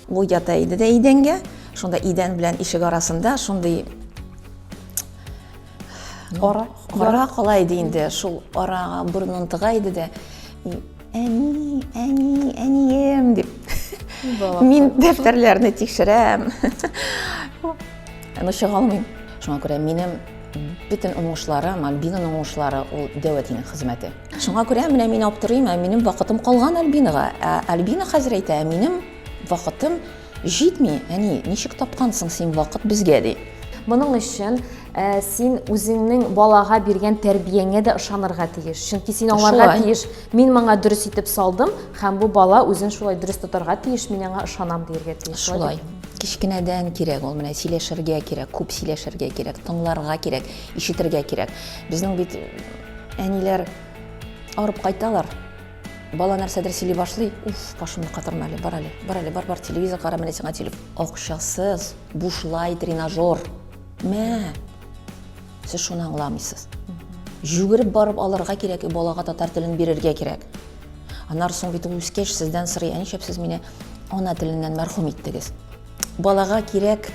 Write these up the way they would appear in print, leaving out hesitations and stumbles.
Ул ята иде дә идәнгә, шунда идән белән ишек арасында шундый ара, ара кала иде инде. Шул арага борынын тыга иде дә, әни, әни, әнием дип. Мин дәфтәрләрне тикшерәм. Но чыга алмыйм. Шуңа күрә минем бөтен уңышларым, Альбинаның уңышлары ул дәү әтинең хезмәте. Шуңа күрә менә мин аптырыйм, ә минем вакытым калган Альбинага. Ә Альбина хәзер әйтә, ә минем вакытым җитми, әни, ничек тапкансың син вакыт безгә, ди. Моның өчен э, син үзеңнең балага биргән тәрбияңә дә ышанырга тиеш. Чөнки син аңларга Шулай. тиеш, мин моңа дөрес итеп салдым, һәм бу бала үзен шулай дөрес тотарга тиеш, мин аңа ышанам диергә тиеш. Шулай. Кечкенәдән кирәк ул, менә сөйләшергә кирәк, күп сөйләшергә кирәк, тыңларга кирәк, ишетергә кирәк. Безнең бит әниләр арып кайталар. Бала нәрсәдер сөйли башлый. Уф, башымны катырма әле, бар әле, бар әле, бар, бар, телевизор кара, менә сиңа телефон. Акчасыз, бушлай тренажер. Мә. Сез шуны аңламыйсыз. Жүгереп барып алырга кирәк, балага татар телен бирергә кирәк. Аннары соң бит ул үскәч сездән сорый, ә нишләп сез мине ана теленнән мәрхүм иттегез? Балага кирәк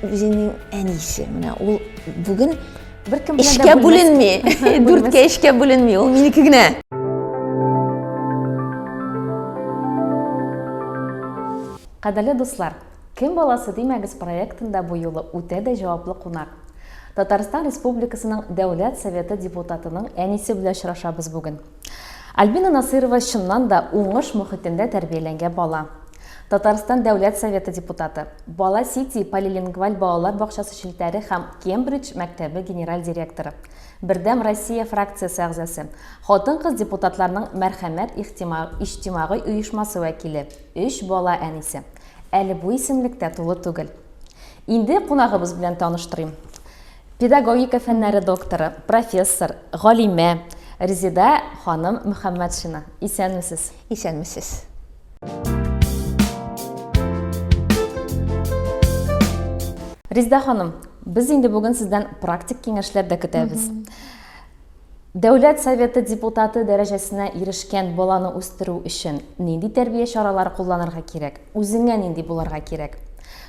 үзенең әнисе. Менә ул бүген беркем белән эшкә бүленми. Дүрткә эшкә бүленми, ул минеке генә. Кадерле дуслар, Кем баласы димәгез проектында бу юлы үтә дә җаваплы кунак. Татарстан Республикасының Дәүләт Советы депутатының әнисе белән очрашабыз бүген. Альбина Насыйрова чыннан да уңыш мохитендә тәрбияләнгән бала. Татарстан Дәүләт Советы депутаты, Бала Сити полилингваль балалар бакчасы челтәре һәм Кембридж мәктәбе генераль директоры, Бердәм Россия фракциясе әгъзасы, хатын-кыз депутатларның Мәрхәмәт иҗтимагый оешмасы вәкиле, өч бала әнисе. Әле бу исемлек тә тулы түгел. Инде кунагыбыз белән таныштырыйм. Педагогика фәннәре докторы, профессор, галимә Резеда ханым Мөхәммәтшина. Исәнмесез. Исәнмесез. Резеда ханым, без инде бүген сездән практик киңәшләр дә көтәбез. Дәүләт Советы депутаты дәрәҗәсенә ирешкән баланы үстерү өчен нинди тәрбия чаралары кулланырга кирәк? Үзеңә нинди булырга кирәк?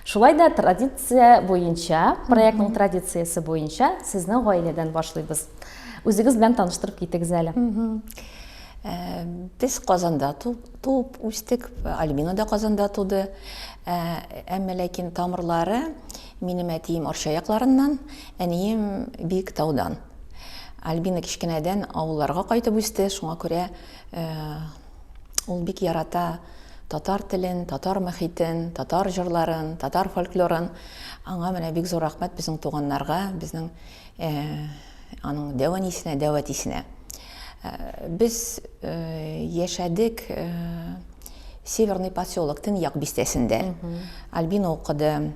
Шулай да традиция буенча, проектның традициясе буенча сезнең гаиләдән башлыйбыз. Үзегез белән таныштырып китегез әле. Э, без Казанда туып үстек, Альбина да Казанда туды. Э, әмма ләкин тамырлары минем әтием Арча якларыннан, әнием Биектаудан. Альбина кечкенәдән авылларга кайтып үсте, шуңа күрә э, ул бик ярата татар телен, татар мөхитен, татар җырларын, татар фольклорын. Аңа менә бик зур рәхмәт безнең туганнарга, безнең э, аның дәү әнисенә, дәү әтисенә. Э, без э, яшәдек э, Северный поселок, Төньяк бистәсендә. Альбина укыды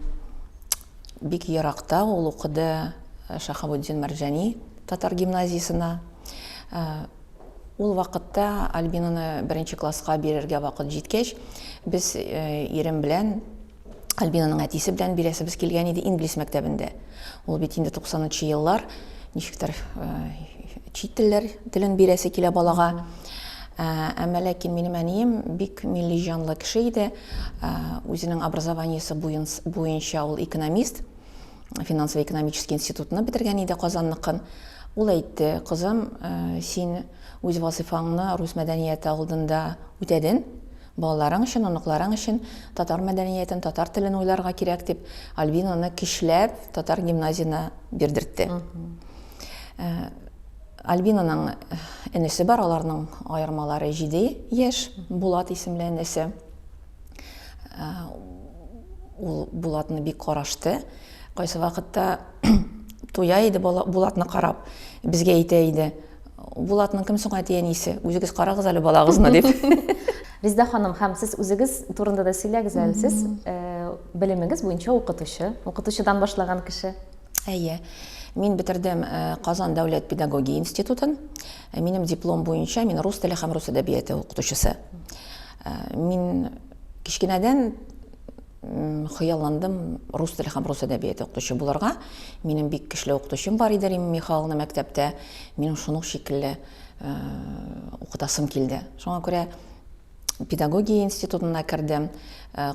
Бик еракта ул укыды Шахабутдин Мәрҗани татар гимназиясенә. Ул вакытта Альбинаны беренче класска бирергә вакыт җиткәч, без ирем белән Альбинаның әтисе белән бирәсебез килгән иде инглиз мәктәбендә. Ул бит инде 90 еллар, ничектер чит телләр телен бирәсе килә балага. Әмма ләкин минем әнием бик милли җанлы кеше иде. Үзенең образованиесе буенча ул экономист, финансово-экономический институтны бетергән иде Казанныкын. Ул әйтте, кызым, син үз вазыйфаңны рус мәдәнияте алдында үтәден, балаларың өчен, оныкларың өчен татар мәдәниятен, татар телен уйларга кирәк дип, Альбинаны көчләп татар гимназиясенә бирдертте. Альбинаның энесе бар, аларның аермалары 7 яшь, Булат исемле энесе. Ул Булатны бик карашты. Кайсы вакытта туя иде Булатны карап, безгә әйтә иде. Булатның кем соң әти-әнисе? Үзегез карагыз әле балагызны дип. Резеда ханым, һәм сез үзегез турында да сөйләгез әле. Сез белемегез буенча укытучы, укытучыдан башлаган кеше. Әйе. Мин бетердем э, Казан дәүләт педагогия институтын. Э, минем диплом буенча мин рус теле һәм рус әдәбияты укытучысы. Э, мин кечкенәдән хыялландым рус теле һәм рус әдәбияты укытучы булырга. Минем бик көчле укытучым бар иде Римма Михайловна мәктәптә. Минем шуның шикелле укытасым килде. Шуңа күрә педагогия институтына кердем.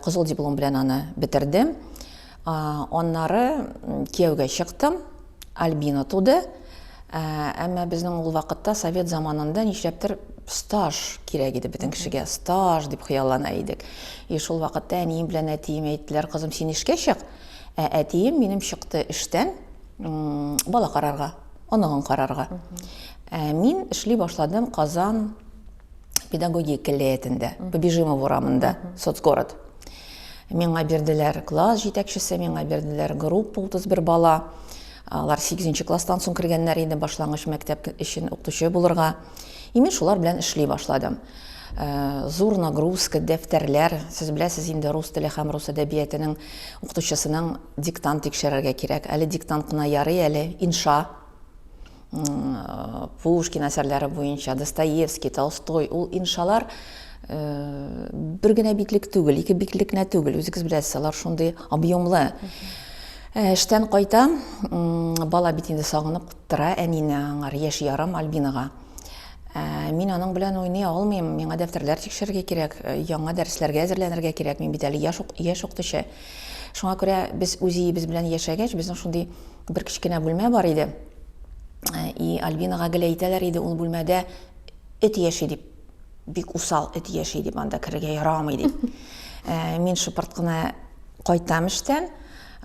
Кызыл диплом белән аны бетердем. Аннары кияүгә чыктым. Альбина туды. Әмма безнең ул вакытта совет заманында нишләптер стаж кирәк иде бөтен кешегә. Стаж дип хыяллана идек. И шул вакытта әнием белән әтием әйттеләр, кызым, син эшкә чык. Ә әтием минем чыкты эштән бала карарга, оныгын карарга. Ә мин эшли башладым Казан педагогия көллиятендә, Побежимов урамында, соцгород. Миңа бирделәр класс җитәкчесе, миңа бирделәр группа 31 бала. Алар 8 класстан соң кергәннәр инде башлангыч мәктәп өчен укытучы булырга. И мин шулар белән эшли башладым. Э, зур нагрузка, дәфтәрләр. Сез беләсез инде рус теле һәм рус әдәбиятының укытучысының диктант тикшерергә кирәк. Әле диктант кына ярый, әле инша. Пушкин әсәрләре буенча, Достоевский, Толстой, ул иншалар э, бер генә битлек түгел, ике битлек кенә түгел, үзегез беләсез, алар шундый объемлы. Э, эштән кайтам, бала бит инде сагынып тора әнине, аңар яшь ярым Альбинага. Э, мин аның белән уйный алмыйм, миңа дәфтәрләр тикшерергә кирәк, яңа дәресләргә әзерләнергә кирәк, мин бит әле яшь, яшь укытучы. Шуңа күрә без үз өебез белән яшәгәч, безнең шундый Бер кечкенә бүлмә бар иде. Э, и Альбинага гел әйтәләр иде, ул бүлмәдә эт яши дип. Бик усал эт яши дип, анда керергә ярамый дип. Э, мин шыпырт кына кайтам эштән,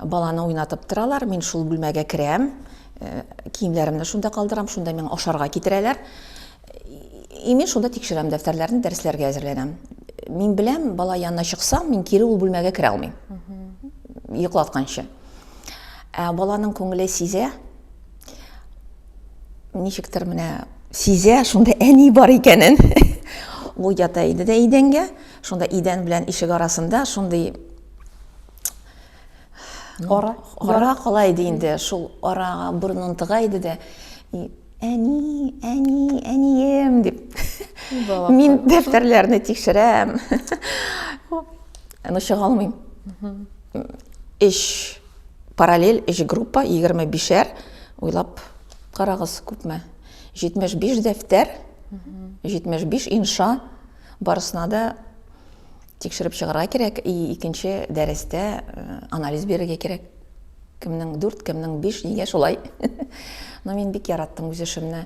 баланы уйнатып торалар, мин шул бүлмәгә керәм, э, киемнәремне шунда калдырам, шунда миңа ашарга китерәләр. И мин шунда тикшерәм дәфтәрләрне, дәресләргә әзерләнәм. Мин беләм, бала янына чыксам, мин кире ул бүлмәгә керә алмыйм. Йоклатканчы. Ә баланың күңеле сизә, ничектер менә сизә, шунда әни бар икәнен. Ул ята иде дә идәнгә, шунда идән белән ишек арасында шундый ара, ара кала иде инде, шул арага борынын тыга иде дә, әни, әни, әнием дип. Мин дәфтәрләрне тикшерәм. Но чыга алмыйм. Өч параллель, өч группа, 25-әр. Уйлап карагыз, күпме? 75 дәфтәр, 75 инша. Барысына да тикшереп чыгарга кирәк. И икенче дәрестә э, анализ бирергә кирәк. Кемнең 4, кемнең 5, нигә шулай? Но мин бик яраттым үз эшемне.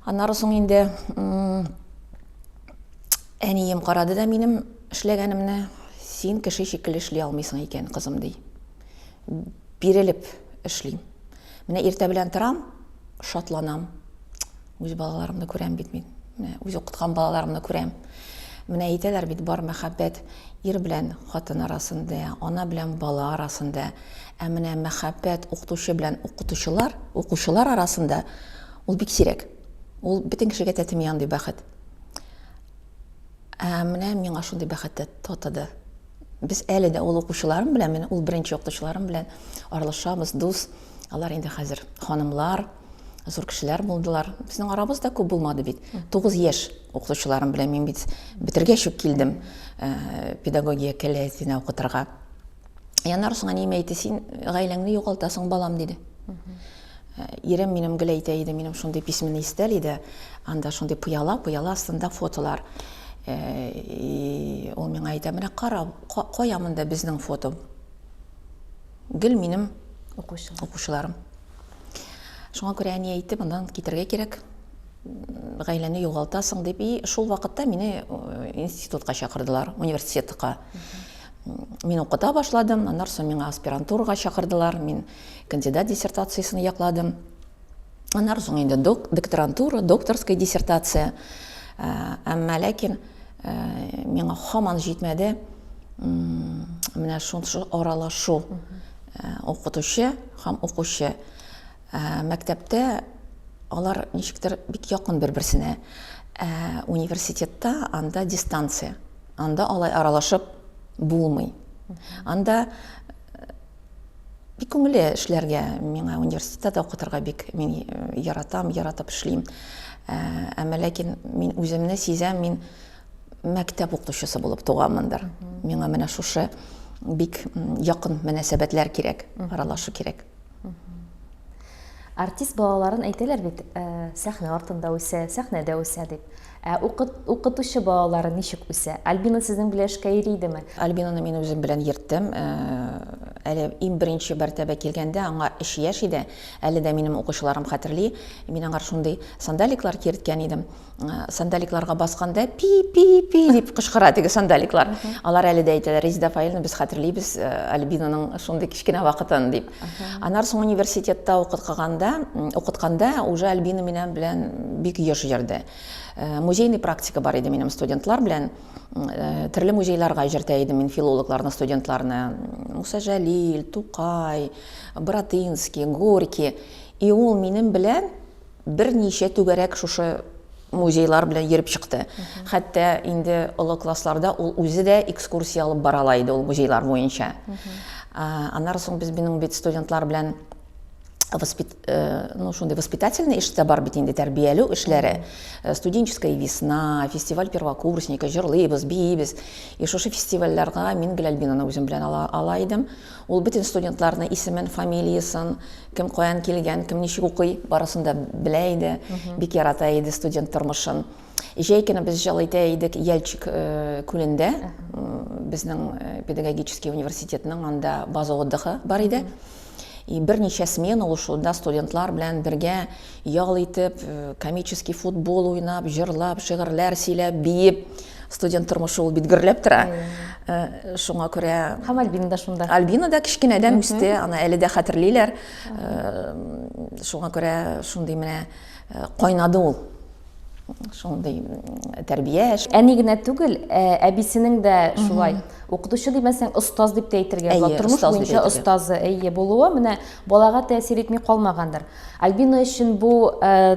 Аннары соң инде әнием карады да минем эшләгәнемне. Син кеше шикелле эшли алмыйсың икән, кызым, ди. Бирелеп эшлим. Менә иртә белән торам, шатланам. Үз балаларымны күрәм бит мин. Менә үз укыткан балаларымны күрәм. Менә әйтәләр бит, бар мәхәббәт ир белән хатын арасында, ана белән бала арасында. Ә менә мәхәббәт укытучы белән укытучылар, укучылар арасында ул бик сирәк. Ул бөтен кешегә тәтеми андый бәхет. Ә менә миңа шундый бәхет тә татыды. Без әле дә ул укучыларым белән, мин ул беренче укытучыларым белән аралашабыз, дус. Алар инде хәзер ханымлар, зур кешеләр булдылар. Безнең арабыз да күп булмады бит. 9 яшь укытучыларым белән мин бит бетергәч үк килдем э, педагогия көллиятенә укытырга. Аннары соң әнием әйтте, син гаиләңне югалтасың, балам, диде. Э, ирем минем гел әйтә иде, минем шундый письменный өстәл иде, анда шундый пыяла, пыяла астында фотолар. Э, и ул миңа әйтә, менә кара, кая монда безнең фото? Гел минем укучыларым. Шуңа күрә әни әйтте, моннан китәргә кирәк, гаиләне югалтасың дип. И шул вакытта мине э, институтка чакырдылар, университетка. Мин укыта башладым, аннан соң миңа аспирантурага чакырдылар, мин кандидат диссертациясен якладым. Аннан соң инде док, докторантура, докторская диссертация. Э, әмма ләкин э, миңа һаман җитмәде менә шушы аралашу укытучы һәм укучы. Мәктәптә алар ничектер бик якын бер-берсенә. Ә университетта анда дистанция. Анда алай аралашып булмый. Анда э, бик күңелле эшләргә, миңа университетта да укытырга бик мин э, яратам, яратып эшлим. Ә, әмма ләкин мин үземне сизәм, мин мәктәп укытучысы булып туганмындыр. Миңа менә шушы бик якын мөнәсәбәтләр кирәк, аралашу кирәк. Артист балаларын әйтәләр бит, сәхнә артында үсә, сәхнәдә үсә дип. Ә укытучы балалары ничек үсә? Альбина сезнең белән эшкә йөри идеме? Альбинаны мин үзем белән йөрттем. Әле иң беренче мәртәбә килгәндә аңа өч яшь иде. Әле дә минем укучыларым хәтерли. Мин аңар шундый сандаликлар киерткән идем. Сандаликларга басканда пи-пи-пи дип кычкыра теге сандаликлар. Алар әле дә әйтәләр, Резеда Фаилевна, без хәтерлибез Альбинаның шундый кечкенә вакытын дип. Аннан соң университетта укытканда, укытканда уже Альбина минем белән бик еш йөрде. Музейный практика бар иде минем студентлар белән. Төрле музейларга йөртә идем мин филологларны, студентларны. Муса Җәлил, Тукай, Баратынский, Горький. И ул минем белән берничә түгәрәк шушы музейлар белән йөреп чыкты. Хәтта инде олы классларда ул үзе дә экскурсия алып бара ала иде ул музейлар буенча. Аннары соң без минем бит студентлар белән воспит, э, ну, шундый воспитательный эш тә бар бит инде, тәрбияләү эшләре. Э, студенческая весна, фестиваль первокурсника, җырлыйбыз, биибез. И шушы фестивальләргә мин гел Альбинаны үзем белән ала, ала идем. Ул бөтен студентларны исемен, фамилиясын, кем каян килгән, кем ничек укый, барысын да белә иде. Бик ярата иде студент тормышын. Җәй көне без җал итә идек Яльчик э, күлендә. Безнең э, педагогический университетның анда база отдыха бар иде. И берничә смена ул шунда студентлар белән бергә ял итеп, э, комический футбол уйнап, җырлап, шигырьләр сөйләп, биеп, студент тормышы ул бит гөрләп тора. Э, шуңа күрә Һәм Альбина да шунда. Альбина да кечкенәдән үсте, аны әле дә хәтерлиләр. Э, шуңа күрә шундый менә кайнады ул. Шундый тәрбия. Әни генә түгел, әбисенең дә шулай. Укытучы димәсәң, остаз дип тә әйтергә була. Тормыш буенча остазы, әйе, булуы менә балага тәэсир итми калмагандыр. Альбина өчен бу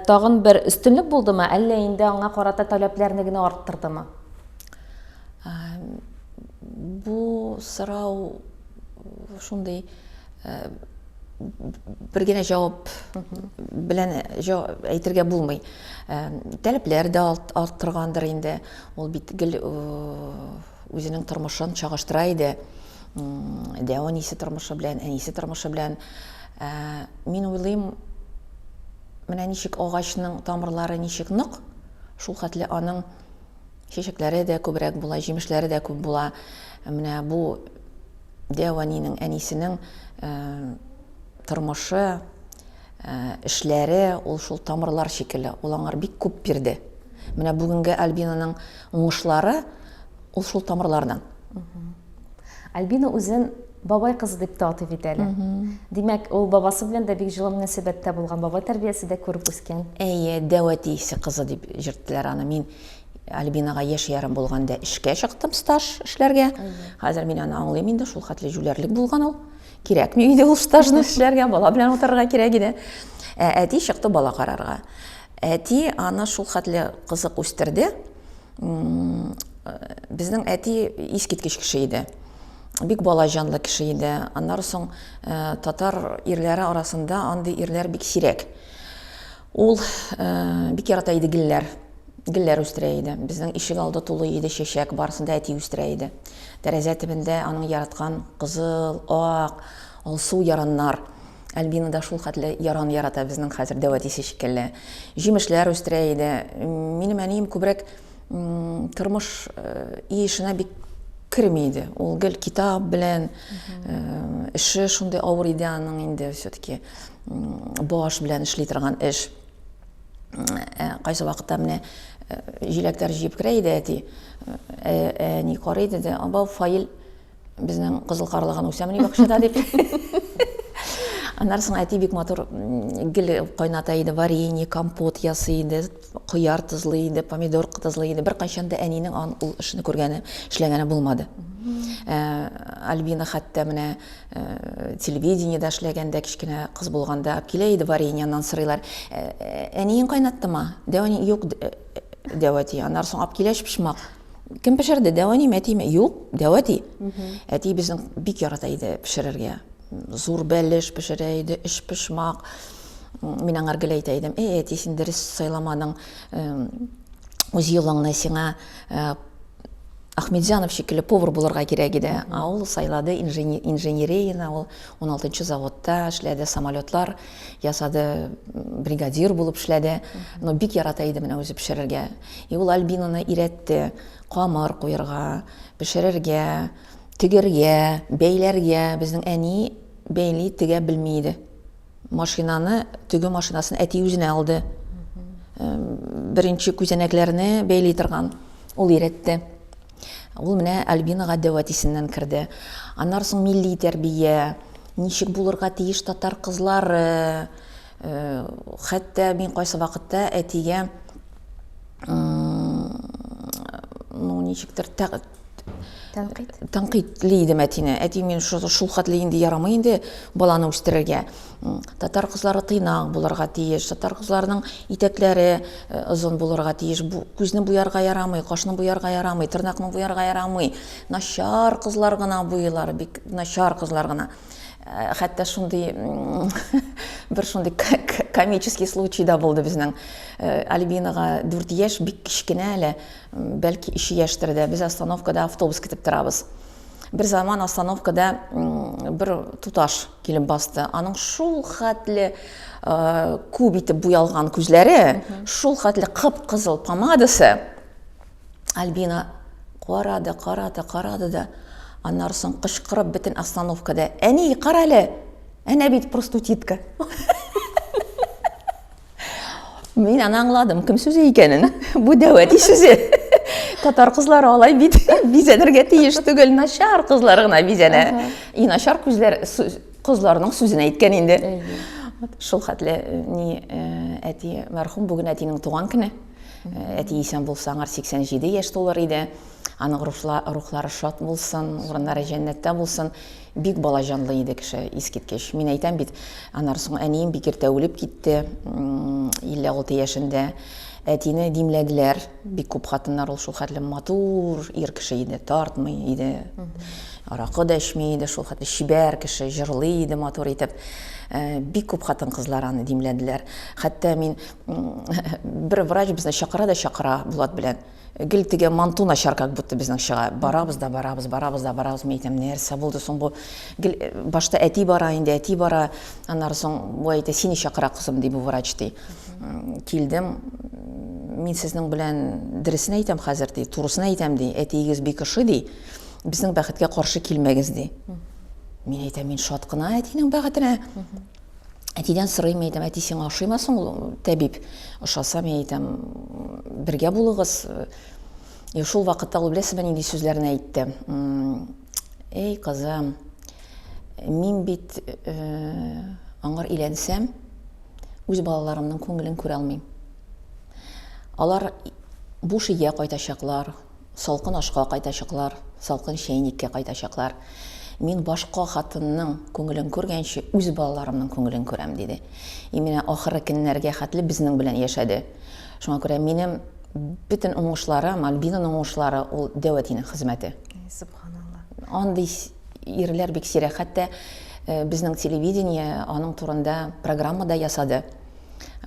тагын бер өстенлек булдымы, әллә инде аңа карата таләпләрне генә арттырдымы? Бу сорау шундый бер генә җавап белән әйтергә булмый. Таләпләр дә арттыргандыр инде. Ул бит гел үзенең тормышын чагыштыра иде. Дәү әнисе тормышы белән, әнисе тормышы белән. Мин уйлыйм, менә ничек агачның тамырлары ничек нык, шул хәтле аның чәчәкләре дә күбрәк була, җимешләре дә күп була. Менә бу дәү әнинең әнисенең тормышы, эшләре ул шул тамырлар шикелле, ул аңар бик күп бирде. Менә бүгенге Альбинаның уңышлары ул шул тамырлардан. Альбина үзен бабай кызы дип тә атый бит әле. Димәк, ул бабасы белән дә бик җылы мөнәсәбәттә булган, бабай тәрбиясе дә күреп үскән. Әйе, дәү әтисе кызы дип җөрттеләр аны. Мин Альбинага яшь ярым булганда эшкә чыктым, стаж эшләргә. Хәзер мин аны аңлыйм инде, шул хәтле җүләрлек булган ул. Кирәкми иде ул стажны эшләргә, бала белән утырырга кирәк иде. Ә әти чыкты бала карарга. Әти аны шул хәтле кызык үстерде. Безнең әти искиткеч кеше иде. Бик бала җанлы кеше иде. Аннары соң э, татар ирләре арасында андый ирләр бик сирәк. Ул э, бик ярата иде гелләр. Гелләр үстерә иде. Безнең ишек алды тулы иде чәчәк, барысын да әти үстерә иде. Тәрәзә төбендә аның яраткан кызыл, ак, алсу яраннар. Альбина да шул хәтле яран ярата безнең хәзер дәү әтисе шикелле. Җимешләр үстерә иде. Минем әнием күбрәк тормыш э, эшенә бик керми иде. Ул гел китап белән, э, эше шундый авыр иде аның инде все-таки баш белән эшли торган эш. Э, кайсы вакытта менә җиләкләр җыеп керә иде әти. Әни карый иде дә, абау Фаил Безнең кызыл карлыган үсәмени бакчада дип. Аннан соң әти бик матур гел кайната иде, варенье, компот ясый иде, кыяр тозлый иде, помидор тозлый иде. Беркайчан да әнинең ан ул эшне күргәне, эшләгәне булмады. Э, Альбина хәтта менә э, телевидениедә эшләгәндә кечкенә кыз булганда алып килә иде варенье, аннан сорыйлар. «Э, әниең кайнаттымы? Дәү әни юк, дәү әти. Аннан соң алып килә өчпочмак. Кем пешерде? Дәү әниме, әтиме? Юк, дәү әти. Әти безнең бик ярата иде пешерергә. Зур бәлеш пешерә иде, өчпочмак. Мин аңар гел әйтә идем, эй, әти, син дөрес сайламадың үз юлыңны, сиңа э, Ахмедзянов шикелле повар булырга кирәк иде. Ә ул сайлады инженерияне, ул 16 заводта эшләде, самолетлар ясады, бригадир булып эшләде. Но бик ярата иде менә үзе пешерергә. И ул Альбинаны өйрәтте камыр куерга, пешерергә, тегергә, бәйләргә. Безнең әни бәйли, тегә белми иде. Машинаны, тегү машинасын әти үзенә алды. Беренче күзәнәкләрне бәйли торган. Ул өйрәтте. Ул менә Альбинага дәү әтисеннән керде. Аннан соң милли тәрбия, ничек булырга тиеш татар кызлары. Хәтта мин кайсы вакытта әтигә ну, ничектер Тәнкыйть? Тәнкыйтьли идем әтине. Әти мин шул, шул хәтле инде ярамый инде баланы үстерергә. Татар кызлары тыйнак булырга тиеш, татар кызларының итәкләре э, озын булырга тиеш. Бу, күзне буярга ярамый, кашны буярга ярамый, тырнакны буярга ярамый. Начар кызлар гына буйлар, бик начар кызлар гына. Э, хәтта шундый бер шундый комический случай да булды безнең. Э, Альбинага 4 яшь, бик кечкенә әле. Бәлки өч яшьтер дә. Без остановкада автобус көтеп торабыз. Бер заман остановкада бер туташ килеп басты. Аның шул хәтле күп итеп буялган күзләре, шул хәтле кып-кызыл помадасы. Альбина карады, карады, карады да, аннары соң кычкырып бөтен остановкада, "Әни, кара әле! Әнә бит простутитка!" Мин аны аңладым, кем сүзе икәнен. Бу дәү әти сүзе. Татар кызлары алай бит бизәнергә тиеш түгел, начар кызлар гына бизәнә. И начар күзләр кызларның сүзен әйткән инде. Шул хәтле э, ни э, әти мәрхүм бүген әтинең туган көне. Э, әти исән булса, аңар 87 яшь тулыр иде. Аның рухлары шат булсын, урыннары җәннәттә булсын. Бик бала җанлы иде кеше, искиткеч. Мин әйтәм бит, аннары соң әнием бик иртә үлеп китте, 56 яшендә. Әтине димләделәр, бик күп хатыннар, ул шул хәтле матур ир кеше иде, тартмый иде, аракы да эчми иде, шул хәтле чибәр кеше, җырлый иде матур итеп. Э, бик күп хатын-кызлар аны димләделәр. Хәтта мин бер врач безне чакыра да чакыра Булат белән. Гел теге манту начар как будто безнең чыга. Барабыз да барабыз, барабыз да барабыз. Мин әйтәм, нәрсә булды соң бу? Гел э, башта әти бара инде, әти бара. Аннары соң бу әйтә, сине чакыра кызым, ди бу врач ди. Килдем, мин сезнең белән дөресен әйтәм хәзер ди, турысын әйтәм ди. Әтиегез бик ошый ди. Безнең бәхеткә каршы килмәгез ди. Мин әйтәм, мин шат кына әтинең бәхетенә. Әтидән сорыйм, әйтәм, әти, сиңа ошыймы соң ул тәбиб? Ошаса, мин әйтәм, бергә булыгыз. И шул вакытта ул беләсезме нинди сүзләрне әйтте? Эй, кызым, мин бит э, аңар өйләнсәм, үз балаларымның күңелен күрә алмыйм. Алар буш өйгә кайтачаклар, Салкын ашка кайтачаклар, салкын чәйниккә кайтачаклар. Мин башка хатынның күңелен күргәнче, үз балаларымның күңелен күрәм, диде. И менә ахыры көннәргә хәтле безнең белән яшәде. Шуңа күрә минем бөтен уңышларым, Альбинаның уңышлары ул дәү әтинең хезмәте. Субханалла. Андый ирләр бик сирәк. Хәтта э, безнең телевидение аның турында программа да ясады.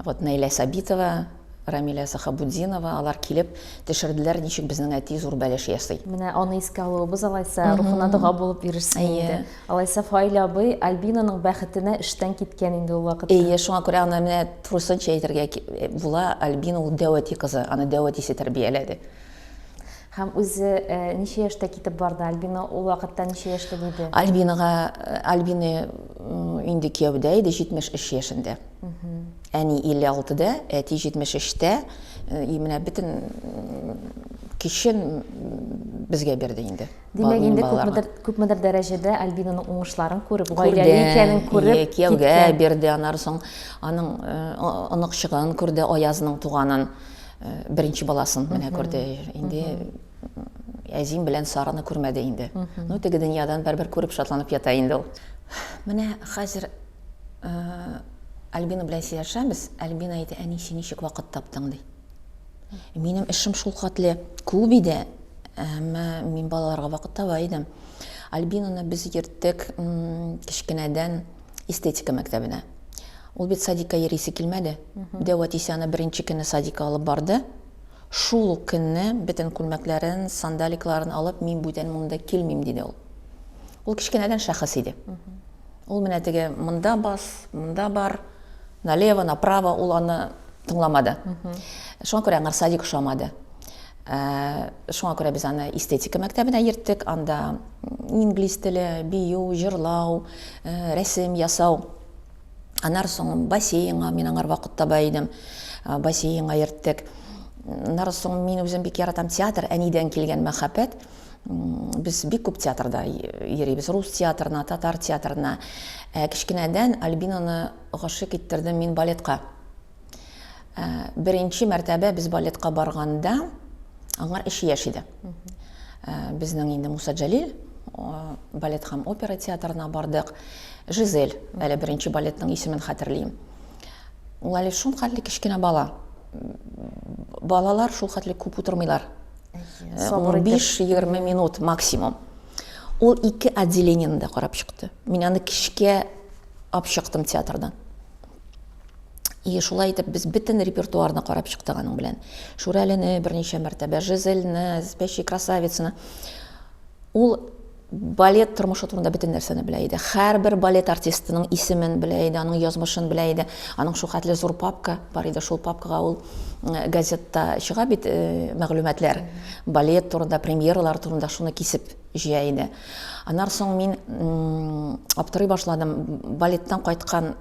Вот Наилә Сабитова, Рамилә Сахабутдинова, алар килеп төшерделәр, ничек безнең әти зур бәлеш ясый. Менә аны искә алуыбыз алайса, рухына дога булып ирешсен инде. Алайса Фаил абый Альбинаның бәхетенә эштән киткән инде ул вакытта. Әйе, шуңа күрә аны менә турысынча әйтергә була, Альбина ул дәү әти кызы, аны дәү әтисе тәрбияләде. Һәм үзе ничә яшьтә китеп барды? Альбина ул вакытта ничә яшьлек иде? Альбинага, Альбина инде кияүдә иде, 73 яшендә. Әни 56-да, әти 73-тә. И менә бөтен кичен безгә бирде инде. Димәк, инде күпмедер, күпмедер дәрәҗәдә Альбинаның уңышларын күреп, гаиләле икәнен күреп, кияүгә бирде. Аннары соң аның оныкчыгын күрде, Аязның туганын, беренче баласын менә күрде. Инде Әзим белән Сараны күрмәде инде. Ну, теге дөньядан бер-бер күреп шатланып ята инде ул. Менә хәзер Альбина белән сөйләшәбез. Альбина әйтә, әни, син ничек вакыт таптың, ди. Минем эшем шул хәтле күп иде, әмма мин балаларга вакыт таба идем. Альбинаны без йөрттек кечкенәдән эстетика мәктәбенә. Ул бит садикка йөрисе килмәде. Дәү әтисе аны беренче көнне садикка алып барды. Шул ук көнне бөтен күлмәкләрен, сандаликларын алып, мин бүтән монда килмим, диде ул. Ул кечкенәдән шәхес иде. Ул менә теге монда бас, монда бар, налево, направо, ул аны тыңламады. Шуңа күрә аңар садик ошамады. Ә, шуңа күрә без аны эстетика мәктәбенә йөрттек. Анда инглиз теле, бию, җырлау, э, рәсем ясау. Аннары соң бассейнга мин аңар вакыт таба идем. Э, бассейнга йөрттек. Аннары соң мин үзем бик яратам театр, әнидән килгән мәхәббәт. Без бик күп театрда йөрибез, рус театрына, татар театрына. Ә кечкенәдән Альбинаны гашыйк иттердем мин балетка. Ә, беренче мәртәбә без балетка барганда, аңар 3 яшь иде. Ә, безнең инде Муса Җәлил балет һәм опера театрына бардык. Жизель, әле беренче балетның исемен хәтерлим. Ул әле шул хәтле кечкенә бала. Балалар шул хәтле күп утырмыйлар. 15-20 минут максимум. Ул ике отделениене дә карап чыкты. Мин аны кичкә алып чыктым театрдан. И шулай итеп без бөтен репертуарны карап чыктык аның белән. Шүрәлене берничә мәртәбә, Жизельне, Спящие красавицаны. Ул балет тормышы турында бөтен нәрсәне белә иде. Һәрбер балет артистының исемен белә иде, аның язмышын белә иде. Аның шул хәтле зур папка бар иде, шул папкага ул газетта чыга бит э, мәгълүматлар. Балет турында, премьералар турында шуны кисеп җыя иде. Аннан соң мин аптырый башладым. Балеттан кайткан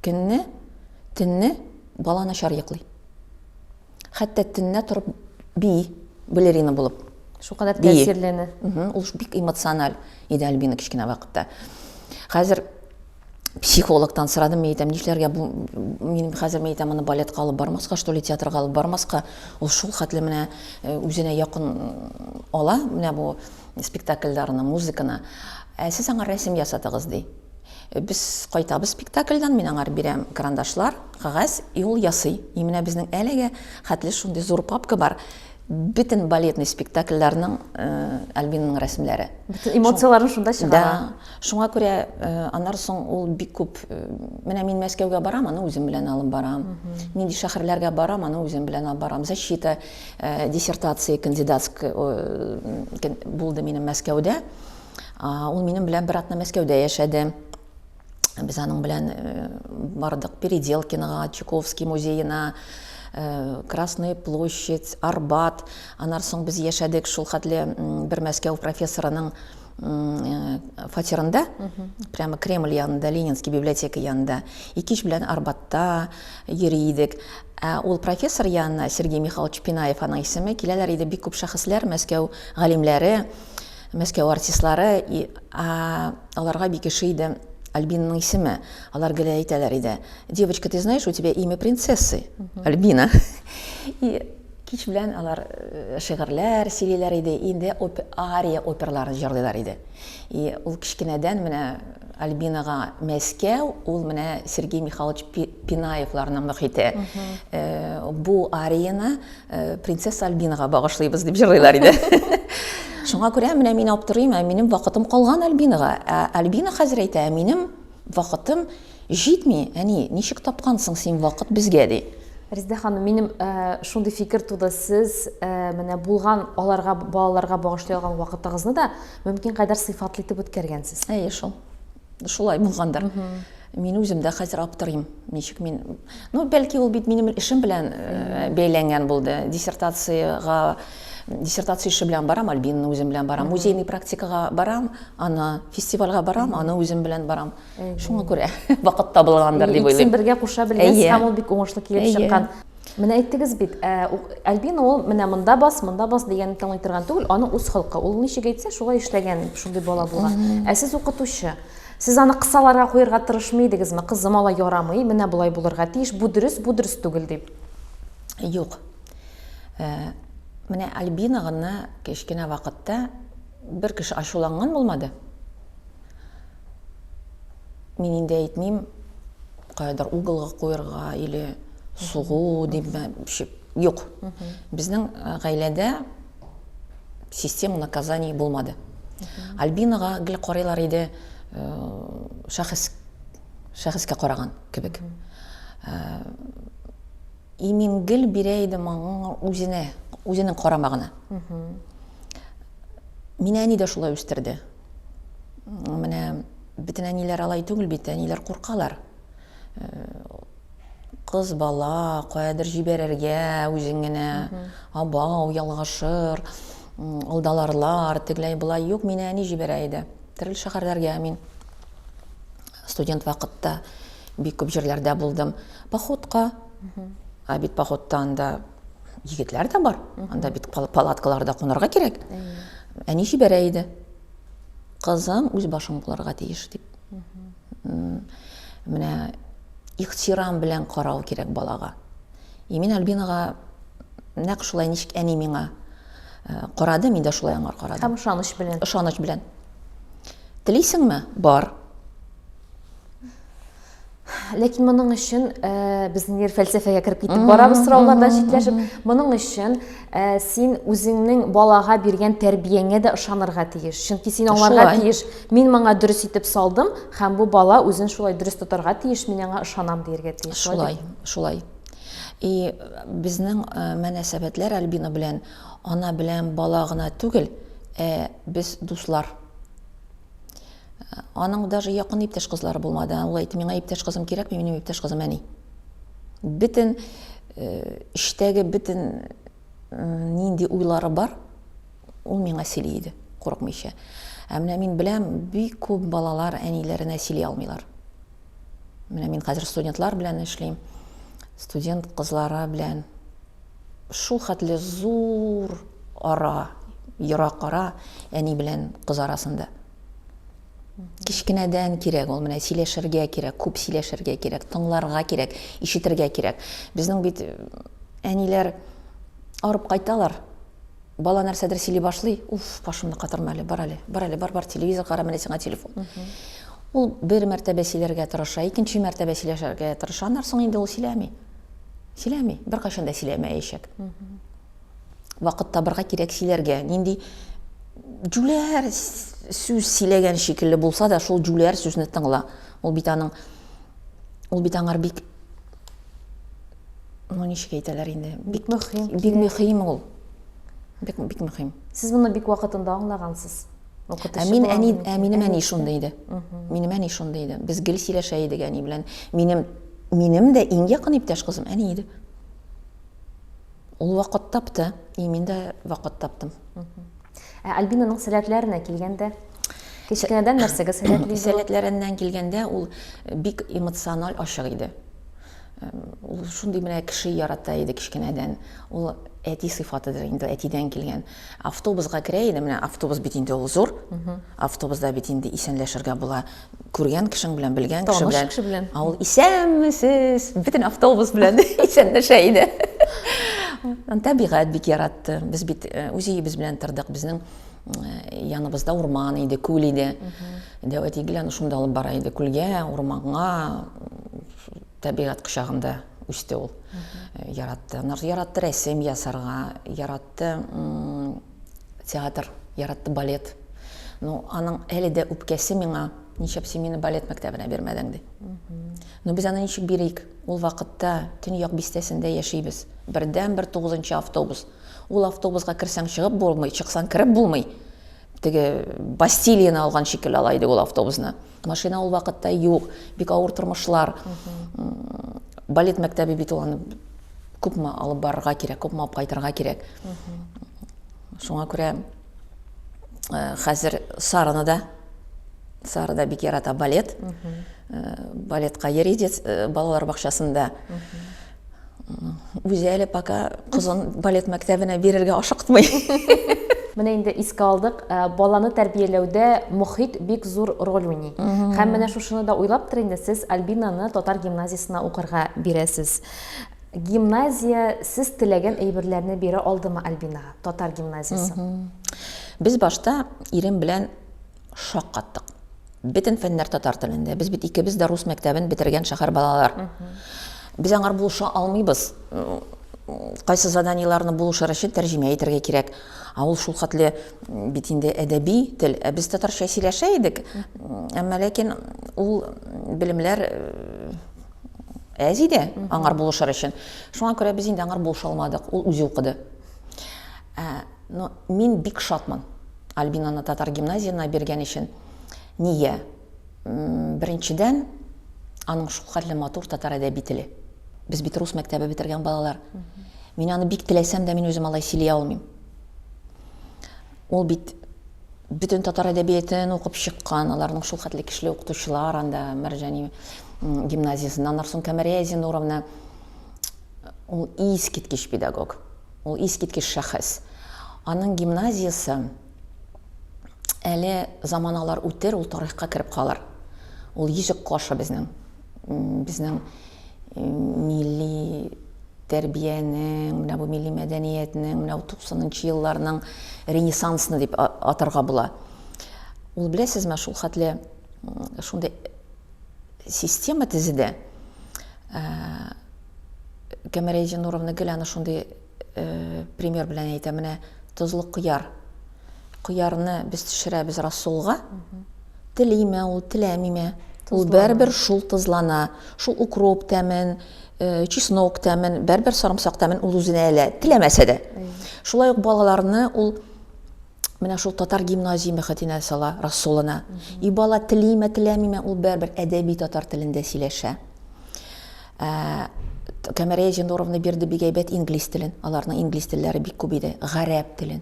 көнне, төнне бала начар йоклый. Хәтта төннә торып бии, балерина булып. Шул кадәр тәэсирләнә. Ул бик эмоциональ иде Альбина кечкенә вакытта. Хәзер психологтан сорадым, мин әйтәм, нишләргә бу, минем хәзер мин әйтәм, аны балетка алып бармаска, что ли, театрга алып бармаска. Ул шул хәтле менә э, үзенә якын ала, менә бу спектакльләрне, музыканы. Ә сез аңа рәсем ясатыгыз, ди. Без кайтабыз спектакльдән, мин аңар бирәм карандашлар, кәгазь, и ул ясый. И менә безнең әлегә хәтле шундый зур папка бар. Бөтен балетный спектакльләрнең э, Альбинаның рәсемнәре. Бөтен эмоцияләрен шунда чыгара. Да. Шуңа күрә э, аннан соң ул бик күп э, менә мин Мәскәүгә барам, аны үзем белән алып барам. Нинди шәһәрләргә барам, аны үзем белән алып барам. Защита диссертации кандидатской булды минем Мәскәүдә. Ул минем белән бер атна Мәскәүдә яшәде. Без аның белән э, бардык Переделкинога, Чуковский музеена, э, Красная площадь, Арбат. Аннан соң без яшәдек шул хәтле бер Мәскәү профессорының э, фатирында, прямо Кремль янында, Ленинский библиотека янында. И кич белән Арбатта йөри идек. Ә ул профессор янына, Сергей Михайлович Пинаев аның исеме, киләләр иде бик күп шәхесләр, Мәскәү галимнәре. Мәскәү артистлары, и, а, аларга бик ошый иде Альбинаның исеме. Алар гел әйтәләр иде, девочка, ты знаешь, у тебя имя принцессы, Альбина. И кич белән алар э, шигырьләр сөйлиләр иде, инде оп ария операларын җырлыйлар иде. И ул кечкенәдән менә Альбинага Мәскәү, ул менә Сергей Михайлович Пинаевларның мөхите. Э, бу арияны Э, принцесса Альбинага багышлыйбыз дип җырлыйлар иде. Шуңа күрә менә мин аптырыйм, ә минем вакытым калган Альбинага. Ә Альбина хәзер әйтә, ә минем вакытым җитми, әни, ничек тапкансың син вакыт безгә, ди. Резидә ханым, минем э, шундый фикер туды. Сез э, менә булган аларга балаларга багышлый алган вакытыгызны да мөмкин кадәр сыйфатлы итеп үткәргәнсез. Әйе шул. Шулай булгандыр. Мин үзем дә хәзер аптырыйм, ничек мин... Ну, бәлки ул бит минем эшем белән э, бәйләнгән булды. Диссертациягә, диссертация эше белән барам, Альбинаны үзем белән барам. Музейный практикага барам, аны фестивальгә барам, аны үзем белән барам. Шуңа күрә вакыт табылгандыр дип уйлыйм. Икесен бергә куша белгәнсез һәм ул бик уңышлы килеп чыккан. Менә әйттегез бит, ә, Альбина ул менә монда бас, монда бас дигәнне тыңлый торган түгел, аның үз холкы. Ул ничек әйтсә, шулай эшләгән, шундый бала булган. Ә сез укытучы. Сез аны кысаларга куерга тырышмый идегезме? Кызым, алай ярамый, менә болай булырга тиеш, бу дөрес, бу дөрес түгел дип. Юк. Ә, менә Альбина гына кечкенә вакытта бер кеше ачуланган булмады. Мин инде әйтмим, каядыр уголга куерга или сугу дип, юк. Безнең э, гаиләдә система наказаний булмады. Альбинага гел карыйлар иде, э, шәхес шәхескә караган кебек. Э, и мин гел бирә идем аңа үзенә. Үзенең карамагына. Мине әни дә шулай үстерде. Менә бөтен әниләр алай түгел бит, әниләр куркалар. Э, кыз бала каядыр җибәрергә үзен генә, абау, ялгышыр, алдаларлар, тегеләй болай. Юк, мине әни җибәрә иде. Төрле шәһәрләргә мин студент вакытта бик күп җирләрдә булдым. Походка. Ә бит походта анда егетләр дә бар. Анда бит палаткаларда кунарга кирәк. Әни җибәрә иде. Кызым үз башың булырга тиеш дип. Менә ихтирам белән карау кирәк балага. И мин Альбинага нәкъ шулай ничек әни миңа э, карады, мин дә шулай аңар карадым. Һәм ышаныч белән. Ышаныч белән. Телисеңме? Бар. Ләкин моның өчен э, без нидер фәлсәфәгә кереп китеп барабыз сораулардан читләшеп. Моның өчен э, син үзеңнең балага биргән тәрбияңә дә ышанырга тиеш. Чөнки син аңларга тиеш, мин моңа дөрес итеп салдым, һәм бу бала үзен шулай дөрес тотарга тиеш, мин аңа ышанам дияргә тиеш. Шулай, шулай. И безнең э, мөнәсәбәтләр Альбина белән ана белән бала гына түгел, ә без дуслар. Аның даже якын иптәш кызлары булмады. Ул әйтте, миңа иптәш кызым кирәкми, минем иптәш кызым әни. Бөтен э, эчтәге бөтен нинди уйлары бар, ул миңа сөйли иде, курыкмыйча. Ә менә мин беләм, бик күп балалар әниләренә сөйли алмыйлар. Менә мин хәзер студентлар белән эшлим. Студент кызлары белән шул хәтле зур ара, ерак ара әни белән кыз арасында. Кечкенәдән кирәк ул, менә сөйләшергә кирәк, күп сөйләшергә кирәк, тыңларга кирәк, ишетергә кирәк. Безнең бит э, әниләр арып кайталар, бала нәрсәдер сөйли башлый, уф, башымны катырма әле, бар әле, бар әле, бар, бар, телевизор кара, менә сиңа телефон. Ул бер мәртәбә сөйләргә тырыша, икенче мәртәбә сөйләшергә тырыша, аннан соң инде ул сөйләми. Сөйләми, беркайчан да сөйләмәячәк. Вакыт табырга кирәк сөйләргә. Нинди җүләр сүз сөйләгән шикелле булса да, шул җүләр сүзне тыңла. Ул бит аның ул бит аңар бик ну ничек әйтәләр инде? Бик мөһим. Бик мөһим ул. Бик бик мөһим. Сез моны бик вакытында аңлагансыз. Ә мин әни, ә минем әни шундый иде. Минем әни шундый иде. Без гел сөйләшә идек әни белән. Минем минем дә иң якын иптәш кызым әни иде. Ул вакыт тапты, и мин дә вакыт таптым. Ә Альбинаның сәләтләренә килгәндә, кечкенәдән нәрсәгә сәләтле иде? Сәләтләреннән килгәндә, ул бик эмоциональ ачык иде. Ул шундый менә кеше ярата иде кечкенәдән. Ул әти сыйфатыдыр инде, әтидән килгән. Автобусга керә иде, менә автобус бит инде ул зур. Автобуста бит инде исәнләшергә була. Күргән кешең белән, белгән кеше белән. Таныш кеше белән. Ә ул исәнмесез, бөтен автобус белән исәнләшә иде. Табигать бик яратты. Без бит э, үз өебез белән тордык. Безнең э, яныбызда урман иде, күл иде. Дәү әти гел аны шунда алып бара иде. Күлгә, урманга, Табигать кочагында үсте ул. Э, яратты. Аннары яратты рәсем ясарга, яратты театр, яратты балет. Ну, аның әле дә үпкәсе миңа, нишләп син мине балет мәктәбенә бирмәдең, ди. Ну, без аны ничек бирик? Ул вакытта Төньяк бистәсендә яшибез. Бердән-бер тугызынчы автобус. Ул автобуска керсәң чыгып булмый, чыксаң кереп булмый. Теге Бастилияне алган шикелле ала идек ул автобусны. Машина ул вакытта юк, бик авыр тормышлар. Балет мәктәбе бит ул аны күпме алып барырга кирәк, күпме алып кайтырга кирәк. Шуңа күрә э, хәзер Сараны да Сара да бик ярата балет. Э, балетка йөри э, балалар бакчасында. Үзе әле пока кызын балет мәктәбенә бирергә ашыктмый. Менә инде искә алдык, э, баланы тәрбияләүдә мохит бик зур роль уйный. Һәм менә шушыны да уйлаптыр инде, сез Альбинаны татар гимназиясенә укырга бирәсез. Гимназия сез теләгән әйберләрне бирә алдымы Альбинага, татар гимназиясе? Без башта ирем белән шаккаттык. Бөтен фәннәр татар телендә. Без бит икебез дә рус мәктәбен бетергән шәһәр балалар. Без аңар булыша алмыйбыз. Кайсы заданиеләрне булышыр өчен тәрҗемә итәргә кирәк. Ә ул шул хәтле бит инде әдәби тел. Ә без татарча сөйләшә идек. Әмма ләкин ул белемнәр э, әз иде аңар булышыр өчен. Шуңа күрә без инде аңар булыша алмадык. Ул үзе укыды. Но мин бик шатмын Альбинаны татар гимназиясенә биргән өчен. Нигә? Беренчедән, аның шулхәтле матур татар әдәби теле. Без бит рус мәктәбе бетергән балалар. Мин аны бик теләсәм дә, мин үзем алай сөйли алмыйм. Ул бит бөтен татар әдәбиятын укып чыккан, аларның шул хәтле көчле укытучылар анда Мәрҗани гимназиясендә. Аннан соң Камәрия Зинуровна ул искиткеч педагог, ул искиткеч шәхес. Аның гимназиясе әле заманалар үтер, ул тарихка кереп калыр. Ул йөзек кашы безнең. Безнең милли тәрбиянең, менә бу милли мәдәниятнең, менә бу 90 нчы елларның ренессансны дип атарга була. Ул беләсезме, шул хәтле шундый система төзеде. Кәмәрия Зиннуровна гел аны шундый пример белән әйтә. Менә тозлы кыяр. Кыярны без төшерәбез рассолга. Телиме ул, теләмиме? Ул бәрбер шул тозлана. Шул укроп тәмен, э, чеснок тәмен, бәрбер сарымсак тәмен ул үзенә әлә, теләмәсә дә. Шулай ук балаларны ул менә шул татар гимназия мөхитенә сала, рассолына. И бала телиме, теләмиме, ул бәрбер әдәби татар телендә сөйләшә. Ә, Камәрия Зиннуровна бирде бик әйбәт инглиз телен. Аларның инглиз телләре бик күп иде. Гарәп телен.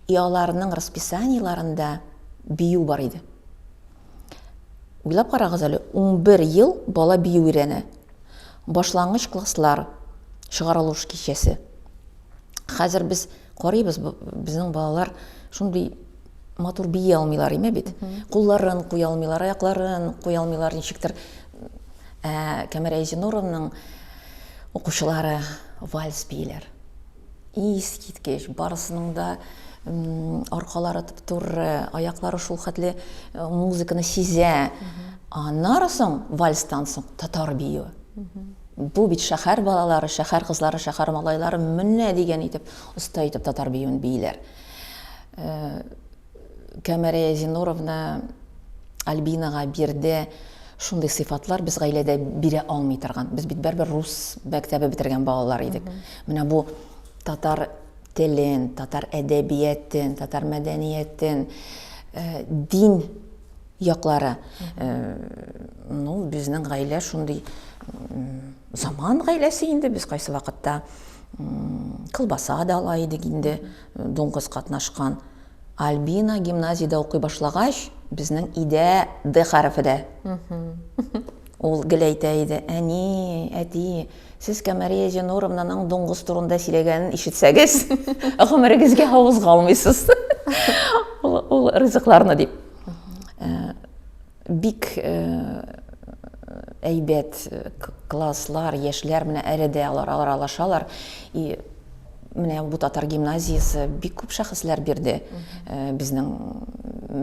И аларның расписаниеләрендә бию бар иде. Уйлап карагыз әле, 11 ел бала бию өйрәнә. Башлангыч класслар, чыгарылыш кичәсе. Хәзер без карыйбыз, безнең балалар шундый матур бии алмыйлар, име бит? Кулларын куя алмыйлар, аякларын куя алмыйлар, ничектер. Ә Кәмәрә Зинуровның укучылары вальс бииләр. Искиткеч, барысының да аркалары туп-туры, аяклары шул хәтле э, музыканы сизә. Аннары соң, вальстан соң, татар биюе. Бу бит шәһәр балалары, шәһәр кызлары, шәһәр малайлары менә дигән итеп, оста итеп татар биюен бииләр. Э, Кәмәрия Зинуровна Альбинага бирде шундый сыйфатлар без гаиләдә бирә алмый торган. Без бит бәрбер рус мәктәбе бетергән балалар идек. Менә бу татар телен, татар әдәбиятен, татар мәдәниятен, э, дин яклары. Э, ну, безнең гаилә шундый заман гаиләсе инде. Без кайсы вакытта колбаса да ала идек инде, дуңгыз катнашкан. Альбина гимназиядә укый башлагач, безнең өйдә Д хәрефе дә. Ул гел әйтә иде, әни, әти, сез Камәрия Зинуровнаның дуңгыз турында сөйләгәнен ишетсәгез, гомерегезгә авызга алмыйсыз. Ул, ул ризыкларны дип. Э, бик э, әйбәт э, класслар, яшьләр менә әле дә алар аралашалар. И менә бу татар гимназиясе бик күп шәхесләр бирде э, безнең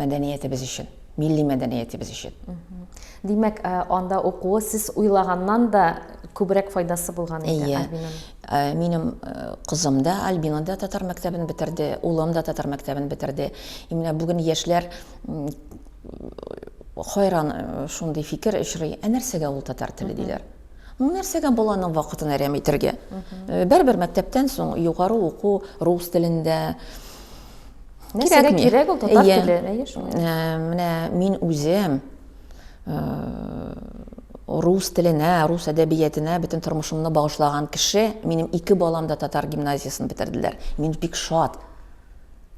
мәдәниятебез өчен, милли мәдәниятебез өчен. Димәк, э, анда укуы сез уйлаганнан да күбрәк файдасы булган иде Альбинаның. Э, минем кызым да, Альбина да татар мәктәбен бетерде, улым да татар мәктәбен бетерде. И менә бүген яшьләр хайран шундый фикер очрый, ә нәрсәгә ул татар теле диләр. Ну, нәрсәгә баланың вакытын әрәм итәргә? Э, бәрбер мәктәптән соң югары уку рус телендә. Нәрсәгә кирәк ул татар теле? Әйе, шулай. Э, менә мин үзем э, рус теленә, рус әдәбиятына бөтен тормышымны багышлаган кеше, минем ике балам да татар гимназиясен бетерделәр. Мин бик шат.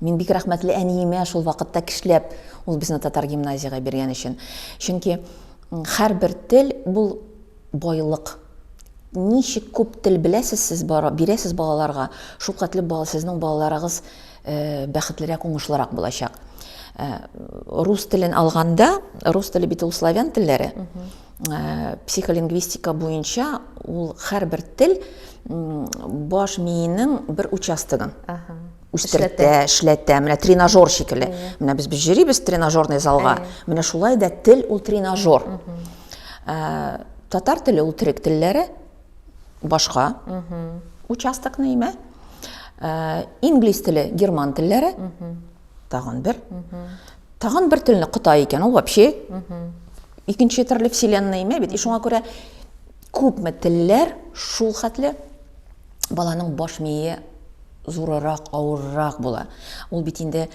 Мин бик рәхмәтле әниемә шул вакытта кешләп ул безне татар гимназиягә биргән өчен. Чөнки Һәрбер тел бул байлык. Ничек күп тел беләсез сез бара, бирәсез балаларга, шул хәтле бала сезнең балаларыгыз э, бәхетлерәк, уңышлырак булачак. Э, рус телен алганда, рус теле бит ул славян телләре. Э, психолингвистика буенча ул һәрбер тел баш миенең бер участогын. Ага. Үстертә, эшләтә. Менә тренажер шикелле. Менә без без йөрибез тренажерный залга. Менә шулай да тел ул тренажер. Ә, татар теле ул төрек телләре башка участокны имә. Ә, инглиз теле герман телләре тагын бер. Тагын бер телне кытай икән, ул вообще икенче төрле вселенная имә бит. И шуңа күрә күпме телләр шул хәтле баланың баш мие. зурырак, авыррак була. Ул бит инде